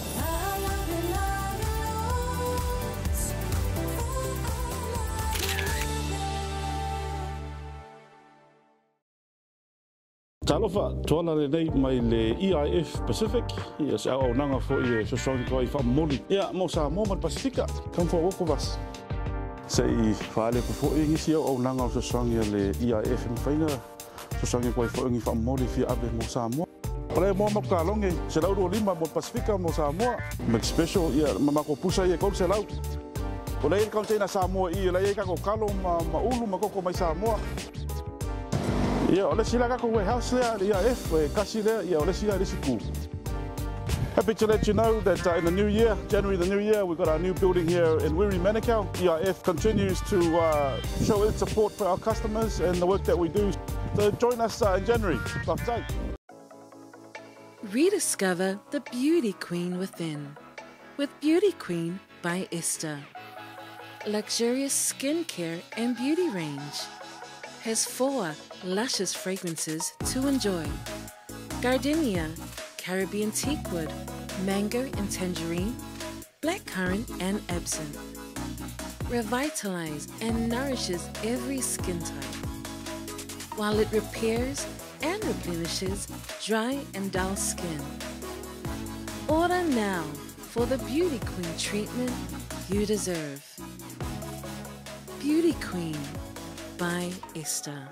Talofa, tuala lenei mai le EIF Pacific, ia se auaunaga foi e fesoasoani atu ai faamomoli, ia mo Samoa ma le Pasifika. Come for a walk with us. Se i faale atu foi nisi auaunaga o fesoasoani a le EIF e mafai ona fesoasoani atu ai foi ni faamomoli fia ave mo Samoa. O le moa ma taloge, 125 mo le Pasifika mo Samoa. McSpecial, ia ma matou pusa ia e 300. O lea e i ai le container Samoa i i, o la e i ai tatou talo ma ulu ma koko mai Samoa. Ia, o le isi la tatou warehouse lea, le EIF, e tasi lea, ia o le isi la i le isi itu. Happy to let you know that in the new year, January the new year, we've got our new building here in Wiri Manukau. EIF continues to show its support for our customers and the work that we do. So join us in January. Faafetai. Rediscover the beauty queen within with Beauty Queen by Esther. Luxurious skincare and beauty range has 4 luscious fragrances to enjoy. Gardenia, Caribbean teakwood, mango and tangerine, blackcurrant and absinthe. Revitalize and nourishes every skin type, while it repairs and replenishes dry and dull skin. Order now for the Beauty Queen treatment you deserve. Beauty Queen by Esther.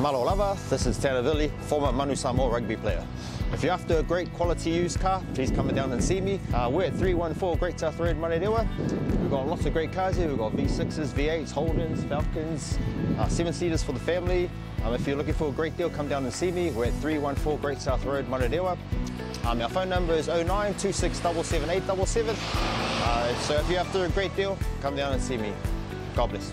Malo lava, this is Tanner Villi, former Manu Samoa rugby player. If you're after a great quality used car, please come down and see me. We're at 314 Great South Road, Manurewa. We've got lots of great cars here. We've got V6s, V8s, Holdens, Falcons, 7-seaters for the family. If you're looking for a great deal, come down and see me. We're at 314 Great South Road, Manurewa. Our phone number is 09 26 77 877. So if you're after a great deal, come down and see me. God bless.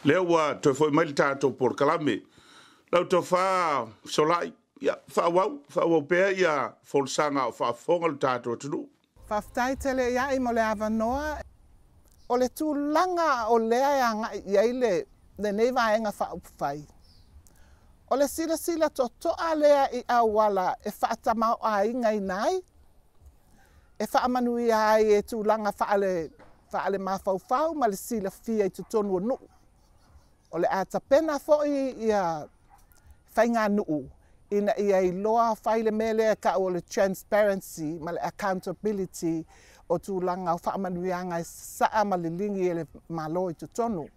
Lea ua toe foi mai le tatou polokalame. Lau tofa Solai, ia faaauau, faaauau pea ia folasaga o faafofoga le tatou atunuu. Faafetai tele i ai mo le avanoa. O le tulaga o lea e agai i ai le lenei vaega faaupufai. O le silasila totoa lea i auala e faatamaoaigaina ai, e faamanuia ai e tulaga faale faale mafaufau ma le silafia i totonu o nuu. O le a tapena foi ia faiganuu ina ia iloa fai le mea lea e tau o le transparency ma le accountability o tulaga o faamanuiaga e sasaa ma liligi e le Malo i totonu.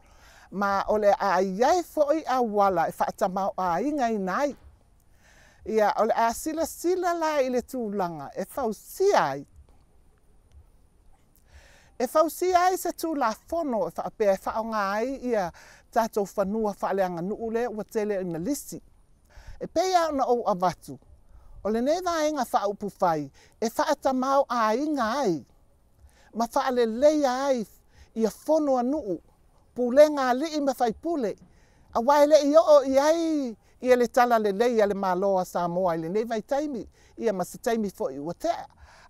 Ma o le a i ai foi auala e faatamaoaigaina ai. Ia, o le a silasila la i le tulaga e fausia ai. E fausia ai se Tulafono e faapea e faaaoga ai ia tatou fanua faaleaganuu lea ua tele ina lisi. E pei lava ona ou avatu, o lenei vaega faaupufai e faatamaoaiga ai ma faaleleia ai ia fono a nuu. pulega a alii ma faipule, auā e le i oo i ai ia le talalelei a le Malo a Samoa i lenei vaitaimi, ia ma se taimi foi ua tea.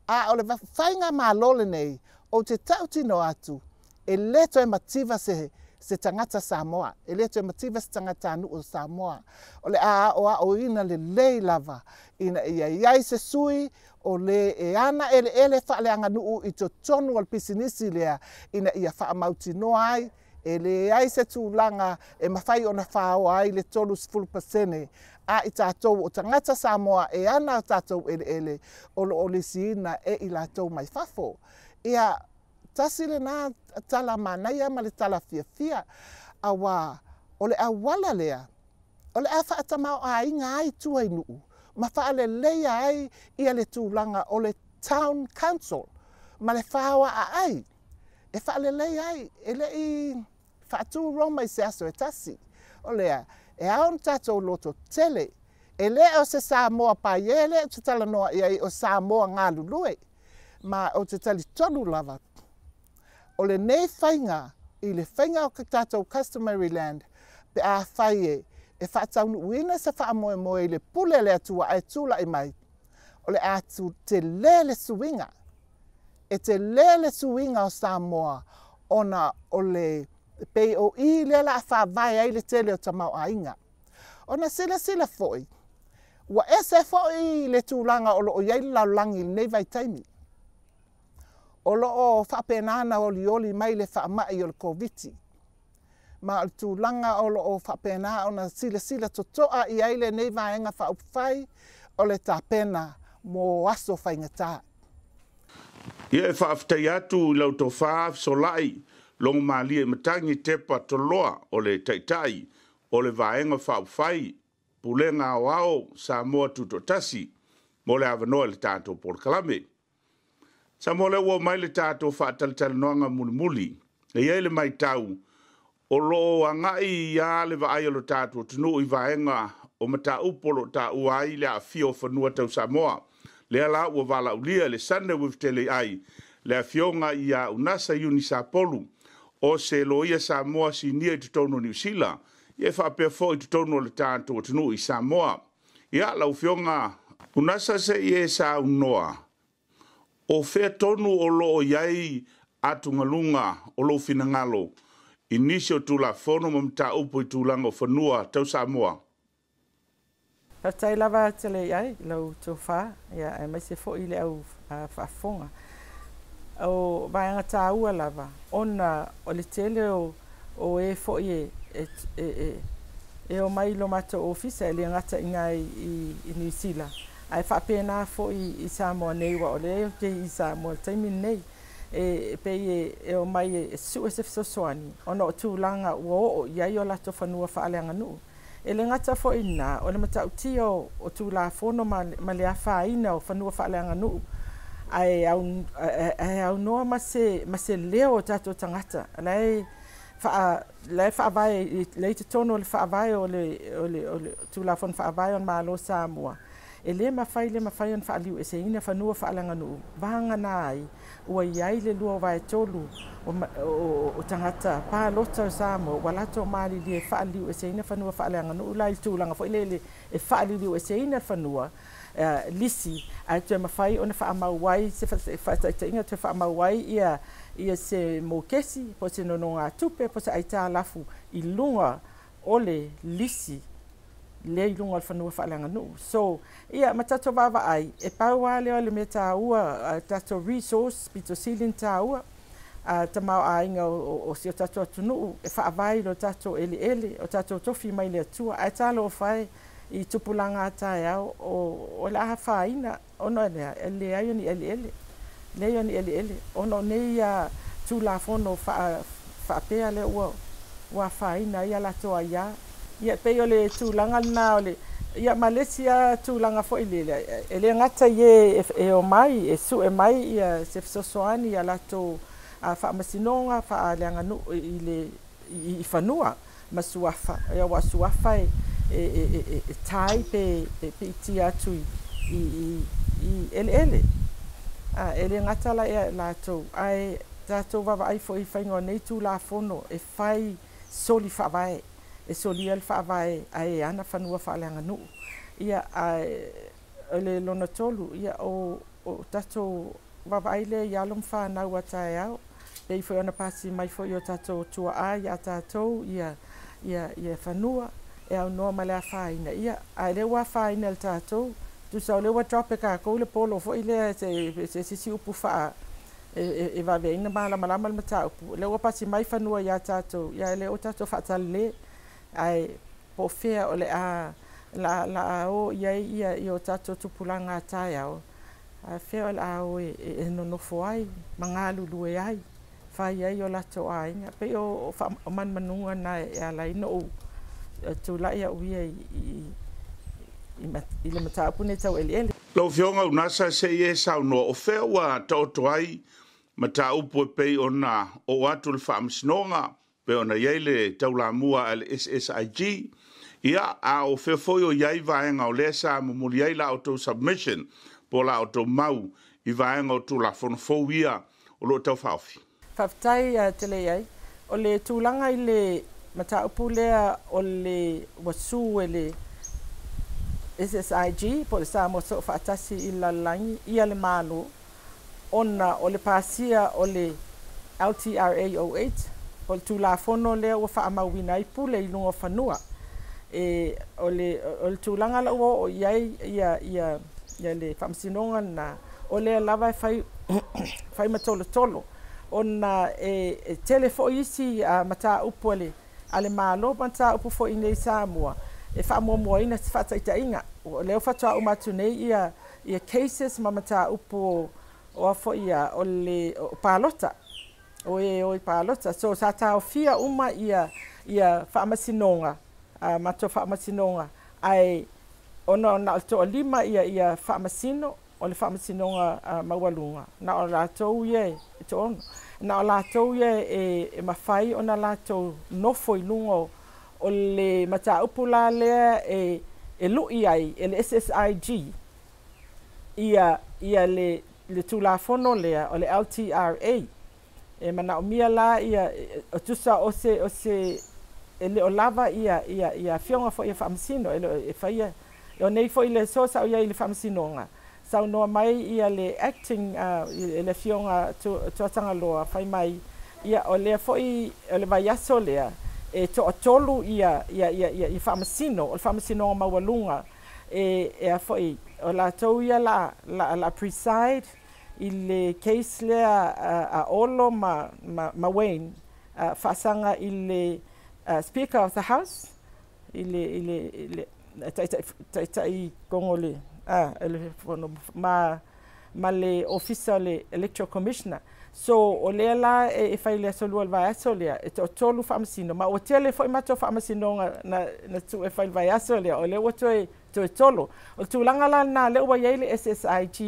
A o le faigamalo lenei, ou te tautino atu, e lē toe mativa se se tagata Samoa, e lē toe mativa se tagatanuu o Samoa. O le a aoaoina lelei lava ina ia i ai se sui o lē e ana eleele faaleaganuu i totonu o le pisinisi lea ina ia faamautinoa ai e leai se tulaga e mafai ona faoa ai le 30% a i tatou o tagata Samoa e ana o tatou eleele o lo o lisiina e i latou mai fafo. Ia, tasi lena tala manaia ma le tala fiafia, auā o le auala lea o le a faatamaoaiga ai tua i nuu ma faaleleia ai ia le tulaga o le town council ma le faoaaai e faaleleia ai. E le i faatu Roma i se aso e tasi. O lea, e ao ona tatou lototele. E le o se Samoa paie lea ou te talanoa i ai, o Samoa galulue. Ma ou te talitonu lava, o lenei faiga i le faiga o ke tatou customary land, pe afai e faataunuuina se faamoemoe i le pule a le Atua ae tulai mai, o le a telē le suiga, e telē le suiga o Samoa ona o le pei o i lea o le a faavae ai le tele o tamaoaiga. Ona silasila foi, ua ese foi le tulaga o lo o i ai le lalolagi i lenei vaitaimi. O lo o faapena ona olioli mai le faamai o le Koviti, ma o le tulaga o lo o faapena ona silasila totoa i ai lenei Vaega Faaupufai o le tapena mo aso faigata. Ia e faafetai atu i lau tofa Fesolai Logomalie Matagi Tepa Toloa o le Taitai o le Vaega Faaupufai Pulega Aoao Samoa Tutoatasi mo le avanoa i le tatou polokalame. Samoa lea ua omai le tatou faatalatalanoaga mulimuli. E i ai le matau o lo o agai ia le vaai o le tatou atunuu i vaega o mataupu o lo o taua ai le aafia o fanua tau Samoa. Lea la ua valaaulia le Sunday with Teleiai le afioga ia Unasa Iuni Sapolu o se loia Samoa sinia i totonu o Niu Sila, ia e faapea foi i totonu o le tatou atunuu i Samoa. Ia, lau afioga Unasa se i e saunoa, o fea tonu o lo o i ai atugaluga o lou finagalo i nisi o Tulafono ma mataupu i tulaga o fanua tau Samoa? Faafetai lava tele i ai lau tofa, ia, aemaise foi le au faafofoga. O vaega taua lava, ona o le tele o e foi e omai i lo matou ofisa, e le gata i ina i Niu Sila, ae faapena foi i Samoa nei, ua o lea ou te i Samoa i le taimi lenei. E pei e omai e sue se fesoasoani ona o tulaga ua oo i ai o latou fanua faaleaganuu. E le gata foi i lena, o le matautia o Tulafono ma le afaina o fanua faaleaganuu, ae aunoa ma se leo o tatou tagata la e faavae la i totonu o le faavae o le Tulafono Faavae o le Malo o Samoa. E le mafai le mafai ona faaliliueseina fanua faaleaganuu, vagana ai ua i ai le 2/3 o tagata palota o Samoa ua latou malilie e faaliliueseina fanua faaleaganuu la i le tulaga foi lele e faaliliueseina le fanua lisi ae toe mafai ona faamau ai se faataitaiga, toe faamau ai ia se mokesi po o se nonogatupe po o se aitalafu i luga o le lisi lea i luga o le fanua faaleaganuu. So, ia, ma tatou vaavaai, e pau lava lea o le mea taua, tatou resource pito sili ona taua, tamaoaiga o si o tatou atunuu e faavae i lo tatou eleele, o tatou tofi mai le Atua. Ae talofa e i tupulaga a taeao o le a afaina ona lea e leai o ni eleele, leai o ni eleele, ona o nei Tulafono faapea lea ua afaina ai a latou aia. Ia, pei o le tulaga lena o le ia ma le isi tulaga foi lele, e le gata i e omai e sue mai ia se fesoasoani ia latou faamasinoga faaleaganuu i le i fanua ma suafa, ia ua suafa e tai pe piitia atu i eleele. E le gata la ia latou, ae Tatou vaavaai foi i faiga o nei Tulafono e fai soli faavae, e solia le faavae a e ana fanua faaleaganuu. Ia, ae o le lona tolu, ia, o tatou vaavaai lea i alo ma fanau a taeao, pei foi ona pasi mai foi o tatou tuaa ia tatou ia ia fanua e aunoa ma le afaina, ia, a lea ua afaina e le tatou, tusa o lea ua drop e tatou le polo foi lea, se isi upu faa e vave ai ona malamalama le mataupu. O lea ua pasi mai fanua ia tatou, ia lea ua tatou faatalale, ae po o fea o le a la o i ai ia o tatou tupulaga a taeao, a fea o le a o e nonofo ai ma galulue ai, fai ai o latou aiga. Pei o manumanuga na e ala ai ona ou tulai au ia i le mataupu nei tau eleele. Lau Afioga Unasa, se i e saunoa, o fea ua taoto ai mataupu e pei ona oo atu le faamasinoga, pe ona i ai le taulamua a le SSIG, ia, a o fea foi o i ai vaega o lea sa momoli ai la outou submission, po o la outou mau i vaega o Tulafono fou ia o lo o taufaaofi? Faafetai tele i ai. O le tulaga i le mataupu lea o le ua sue e le SSIG, po o le Samoa Soofaatasi i le Lalolagi, ia le Malo, ona o le pasia o le LTRA 08, o le Tulafono lea ua faamauina ai pule i luga o fanua. E, o le tulaga la ua oo i ai ia le faamasinoga lena, o lea lava e fai ma tolotolo, ona e tele foi isi mataupu a le Malo ma mataupu foi nei Samoa e faamuamuaina se faataitaiga. O lea faatoa uma atu nei ia cases ma mataupu o a foi ia o le o palota, o e o i palota. So sa taofia uma ia faamasinoga, matou faamasinoga, ae ona na o le toalima ia faamasino o le faamasinoga maualuga, na o latou ia e 6, na o latou ia e mafai ona latou nofo i luga o le mataupu la lea e lui ai e le SSIG ia le Tulafono lea o le LTRA. E manaomia la ia o tusa o se e le o lava ia afioga foi e faamasino e le e faia o nei foi le so sa o iai i le faamasinoga. Saunoa mai ia le acting le afioga Tuatagaloa, fai mai ia o lea foi o le vaiaso lea e toatolu ia faamasino o le faamasinoga maualuga e a foi o latou ia la preside i le case lea a Olo ma Wayne, faasaga i le Speaker of the House, i le taitai kogo le le fono ma le ofisa o le Electoral Commissioner. So o lea la e fai le aso lua o le vaiaso lea e toatolu faamasino, ma ua tele foi matou faamasinoga na tuu e fai le vaiaso lea, o lea ua toe tolo. O le tulaga la lena lea ua i ai le SSIG,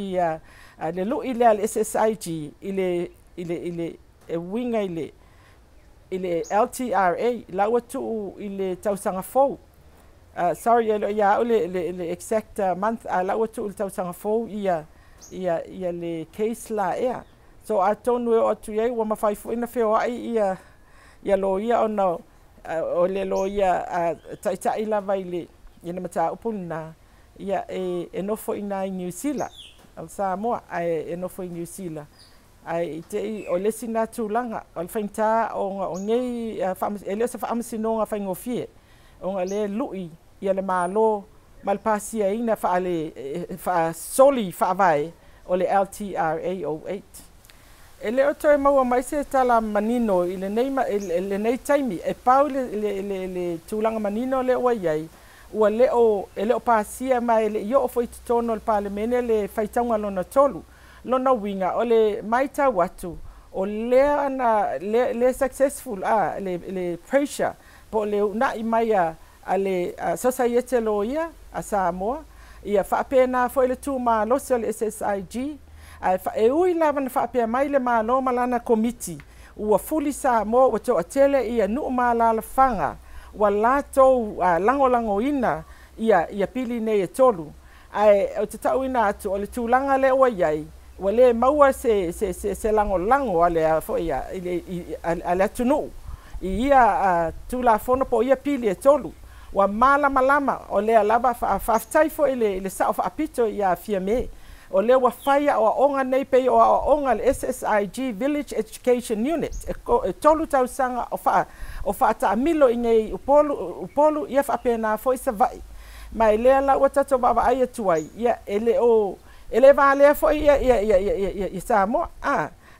le lui lea le SSIG i le e uiga i le LTRA la ua tuu i le tausaga fou. Sorry, e le o ia au le exact month, a la ua tuu i le tausaga fou ia le case la ea. So atonu e oo atu i ai ua mafai foi ona feoai ia loia, ona o le loia taitai lava i le mataupu lena, ia e nofo i ina i Niu Sila, o Samoa ae e nofo i Niu Sila. Ae i te i o le isi na tulaga o le faigata ona o nei e le o se faamasinoga faigofie, ona lea lui ia le Malo ma le pasiaina faale faasoli faavae o le LTRA 08. E le o toe maua mai se tala manino i lenei taimi. E pau le tulaga manino lea ua i ai, ua le o e le o pasia ma e le i oo foi i totonu o le Palemene le faitauga lona tolu. Lona uiga o le matau atu o lea na le successful a le pressure po o le uunai mai a le Sosaiete Loia a Samoa, ia faapena foi le tumalosi o le SSIG. Ae e ui lava na faapea mai le Malo ma lana komiti ua fuli Samoa, ua toatele ia nuu ma alalafaga ua latou lagolagoina ia pili nei e tolu, ae o te tauina atu o le tulaga lea ua i ai. Ua le maua se se se se lagolago a le foi a le atunuu i ia Tulafono po o ia pili e tolu. Ua malamalama o lea lava. Faafetai foi i le Sao Faapito ia Fiame, o lea ua fai aoaoga nei pei o aoaoga le SSIG Village Education Unit e 3 tausaga o faataamilo i nei Upolu, ia faapena foi Savaii. Ma e lea la ua tatou vaavaai atu ai, ia e le o e le valea foi ia Samoa.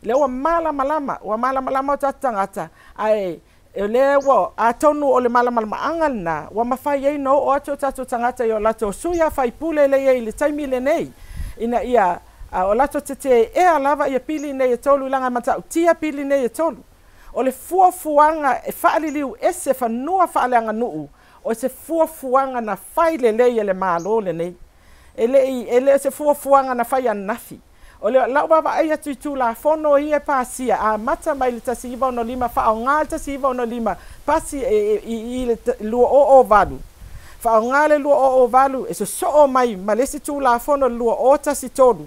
Lea ua malamalama, ua malamalama o tatou tagata, ae o lea ua atonu o le malamalamaaga lena ua mafai ai ona oo atu o tatou tagata i o latou sui a faipule le i ai i le taimi lenei, ina ia o latou teteea lava ia pili nei e tolu, laga matautia pili nei e tolu. O le fuafuaga e faaliliu ese fanua faaleaganuu, o se fuafuaga na fai lelei e le Malo lenei. E le o se fuafuaga na fai ananafi. O le lau vaavaai atu i Tulafono ia e pasia, amata mai le 1965, faaaoga le 1965, pasi i le 2008, faaaoga le 2008 e sosoo mai ma le isi Tulafono le 2013,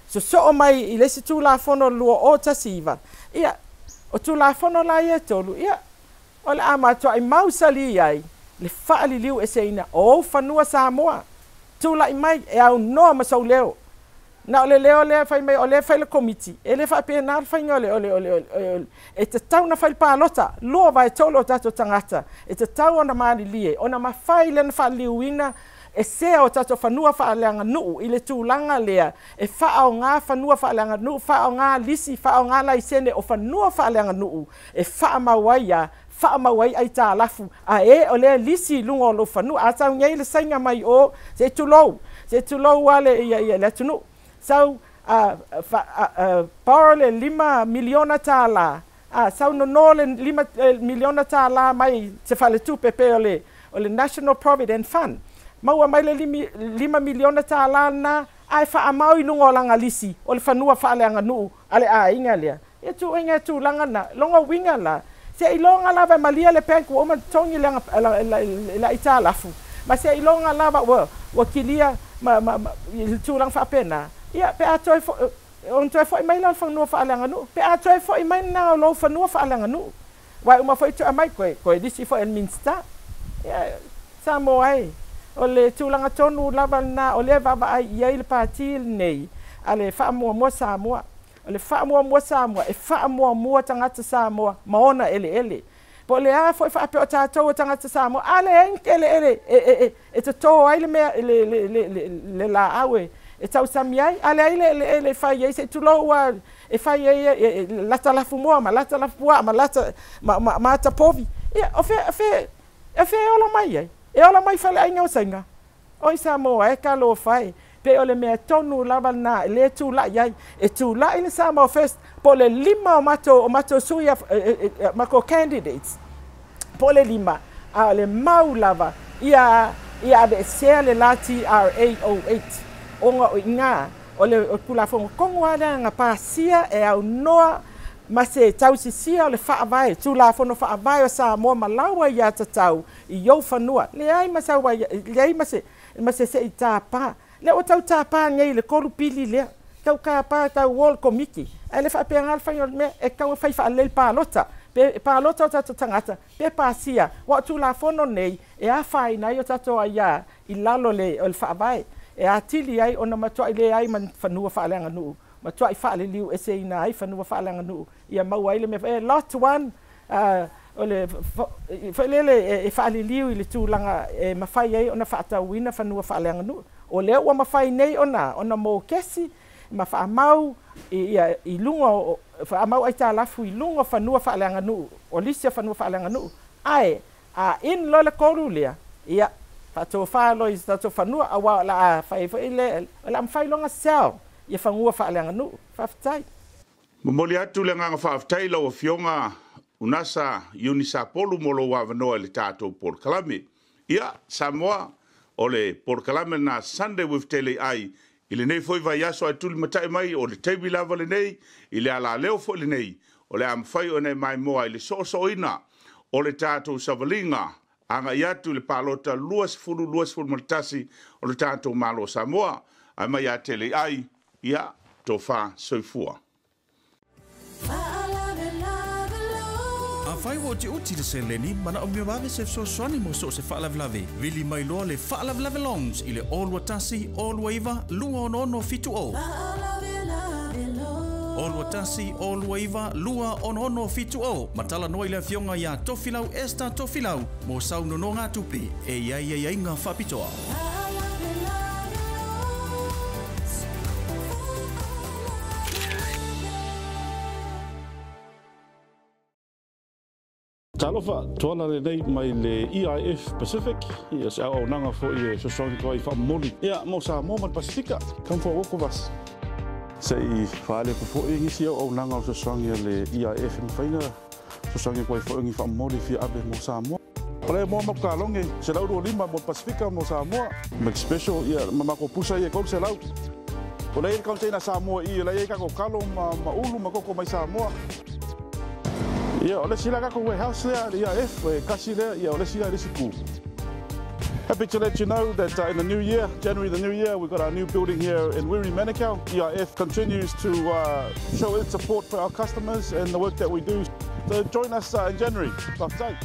sosoo mai i le isi Tulafono le 2019. Ia, o Tulafono la ia e tolu, ia, o le a matuai mausali ai le faaliliu eseina o ou fanua Samoa. Tula'i mai e aunoa ma sou leo. Na o le leo lea fai mai o lea fai le komiti, e le faapena le faiga o le e tatau na fai le palota 2/3 o tatou tagata, e tatau ona malilie ona mafai lea ona faaliliuina e sea o tatou fanua faaleaganuu i le tulaga lea e faaaoga fanua faaleaganuu, faaaoga lisi, faaaoga laisene o fanua faaleaganuu e faamau ai faamau ai aitalafu a e o lea lisi i luga o lou fanua. A sau nei le saina mai o, se tulou, se tulou ale ia le atunuu, sau borrow le $5 miliona, sau nono le $5 miliona mai se faletupe pe o le National Provident Fund, maua mai le $5 miliona na ae faamau i luga o laga lisi o le fanua faaleaganuu a le aiga lea. E tuuaiga e tulaga na loga uiga la se iloga lava malia le bank ua uma togi le aitalafu, ma se iloga lava ua kilia ma i le tulaga faapena. Ia pe a toe on toe foi mai la fanua faaleaganuu, pe a toe foi mai na o lou fanua faaleaganuu, uae uma foi toe aumai koe lisi foi e le Minisita. Ia Samoa e, o le tulaga tonu lava lena o lea vaavaai i ai le pati lenei a le Faamuamua Samoa. O le Faamuamua Samoa e faamuamua tagata Samoa ma ona eleele. Po o le a foi faapea o tatou o tagata Samoa, a leai ni eleele e totō ai le mea le laau e tausami ai, a leai le eleele e fai ai, se i tulou ua e fai ai lata lafumoa ma lata lafupuaa ma lata ma atapovi. Ia o fea e ola mai ai? E ola mai faleaiga o Saina. Oi Samoa e talofa e, pe o le mea tonu lava lena e lē tula'i ai. E tula'i le Samoa First po o le 5 o matou sui matou candidates po o le 5, a o le mau lava ia aveesea le la TRA 08, ona o iga o le Tulafono tonu lava lea na pasia e aunoa ma se tausisia o le faavae, Tulafono faavae o Samoa ma laua ia tatau i ou fanua. Leai ma sau leai ma se se'i tāpā. Lea ua tau tāpā nei le 3 pili lea. Tau kāpā tau o le komiti. Ae le faapea le faiga o le mea e tau fai faalelei le palota. Pe palota o tatou tagata, pe pasia. Ua o Tulafono nei e afaina ai o tatou aiā i lalo o le faavae. E atili ai ona matuai leai ma fanua faaleaganuu. Matuai faaliliu eseina ai fanua faaleaganuu. Ia maua ai le mea. Lot 1 o le foi lele e faaliliu i le tulaga e mafai ai ona faatauina fanua faaleaganuu. O lea ua mafai nei ona mokesi ma faamau i luga o faamau aitalafu i luga o fanua faaleaganuu, o lisi o fanua faaleaganuu. Ae a in loa le 3 lea, ia faatofā loa i tatou fanua, auā o le a fai foi le o le a mafai loa ona sell ia fanua faaleaganuu. Faafetai. Momoli atu le agaga faafetai lau Afioga Unasa Iuni Sapolu mo lou avanoa i le tatou polokalame. Ia, Samoa, o le polokalame na Sunday with Tele Ai i lenei foi vaiaso ae tulimatai mai o le taimi lava lenei i le alaleo foi lenei o le a mafai ona e maimoa i le soosooina o le tatou savaliga aga'i atu i le palota 2021 o le tatou Malo Samoa. Ae mai ia Tele Ai, ia Tofa soifua. Afai ua utiuti le seleni, manaomia vave se fesoasoani mo so o se faalavelave. Vili mai loa le Faalavelave Loans i le 021 029 266 70. 021 029 266 70. Ma talanoa i le afioga ia Tofilau Esther Tofilau mo sau nonogatupe e i ai aiaiga faapitoa. Talofa, tuala lenei mai le EIF Pacific, ia se auaunaga foi e fesoasoani atu ai faamomoli, ia mo Samoa ma le Pasifika. Come for a walk with us. Se i faale atu foi nisi auaunaga o fesoasoani a le EIF e mafai ona fesoasoani atu ai foi ni faamomoli e fia ave mo Samoa. O lea e moa matou taloge, 125 mo le Pasifika mo Samoa. Make special, ia ma matou pusa ia e 300. O lea e i ai le container Samoa i i, o la e i ai tatou talo ma ulu ma koko mai Samoa. Ia, o le isi la tatou warehouse lea, le EIF, e tasi lea, ia o le isi la i le isi itu. Happy to let you know that in the new year, January the new year, we've got our new building here in Wiri, Manukau. EIF continues to show its support for our customers and the work that we do. So join us in January. Faafetai.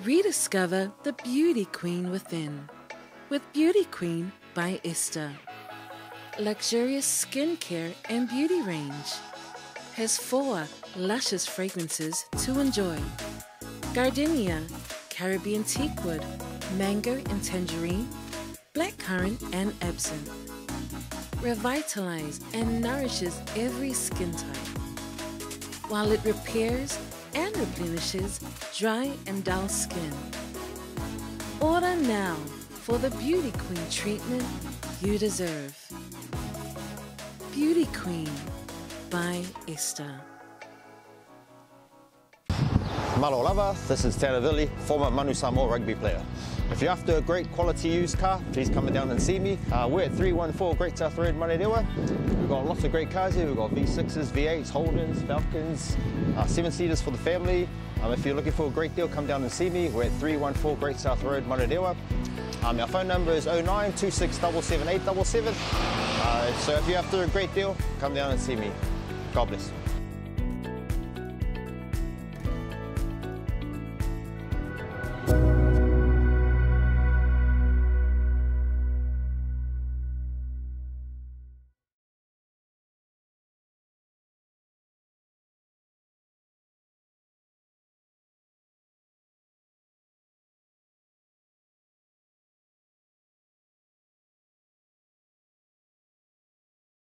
Rediscover the beauty queen within with Beauty Queen by Esther. Luxurious skincare and beauty range has 4 luscious fragrances to enjoy. Gardenia, Caribbean teakwood, mango and tangerine, blackcurrant and absinthe. Revitalize and nourishes every skin type, while it repairs and replenishes dry and dull skin. Order now for the Beauty Queen treatment you deserve. Beauty Queen by Esther. Malo lava, this is Tanner Villi, former Manu Samoa rugby player. If you're after a great quality used car, please come down and see me. We're at 314 Great South Road, Manurewa. We've got lots of great cars here. We've got V6s, V8s, Holdens, Falcons, 7-seaters for the family. If you're looking for a great deal, come down and see me. We're at 314 Great South Road, Manurewa. Our phone number is 09 26 77 877. So if you're after a great deal, come down and see me. God bless.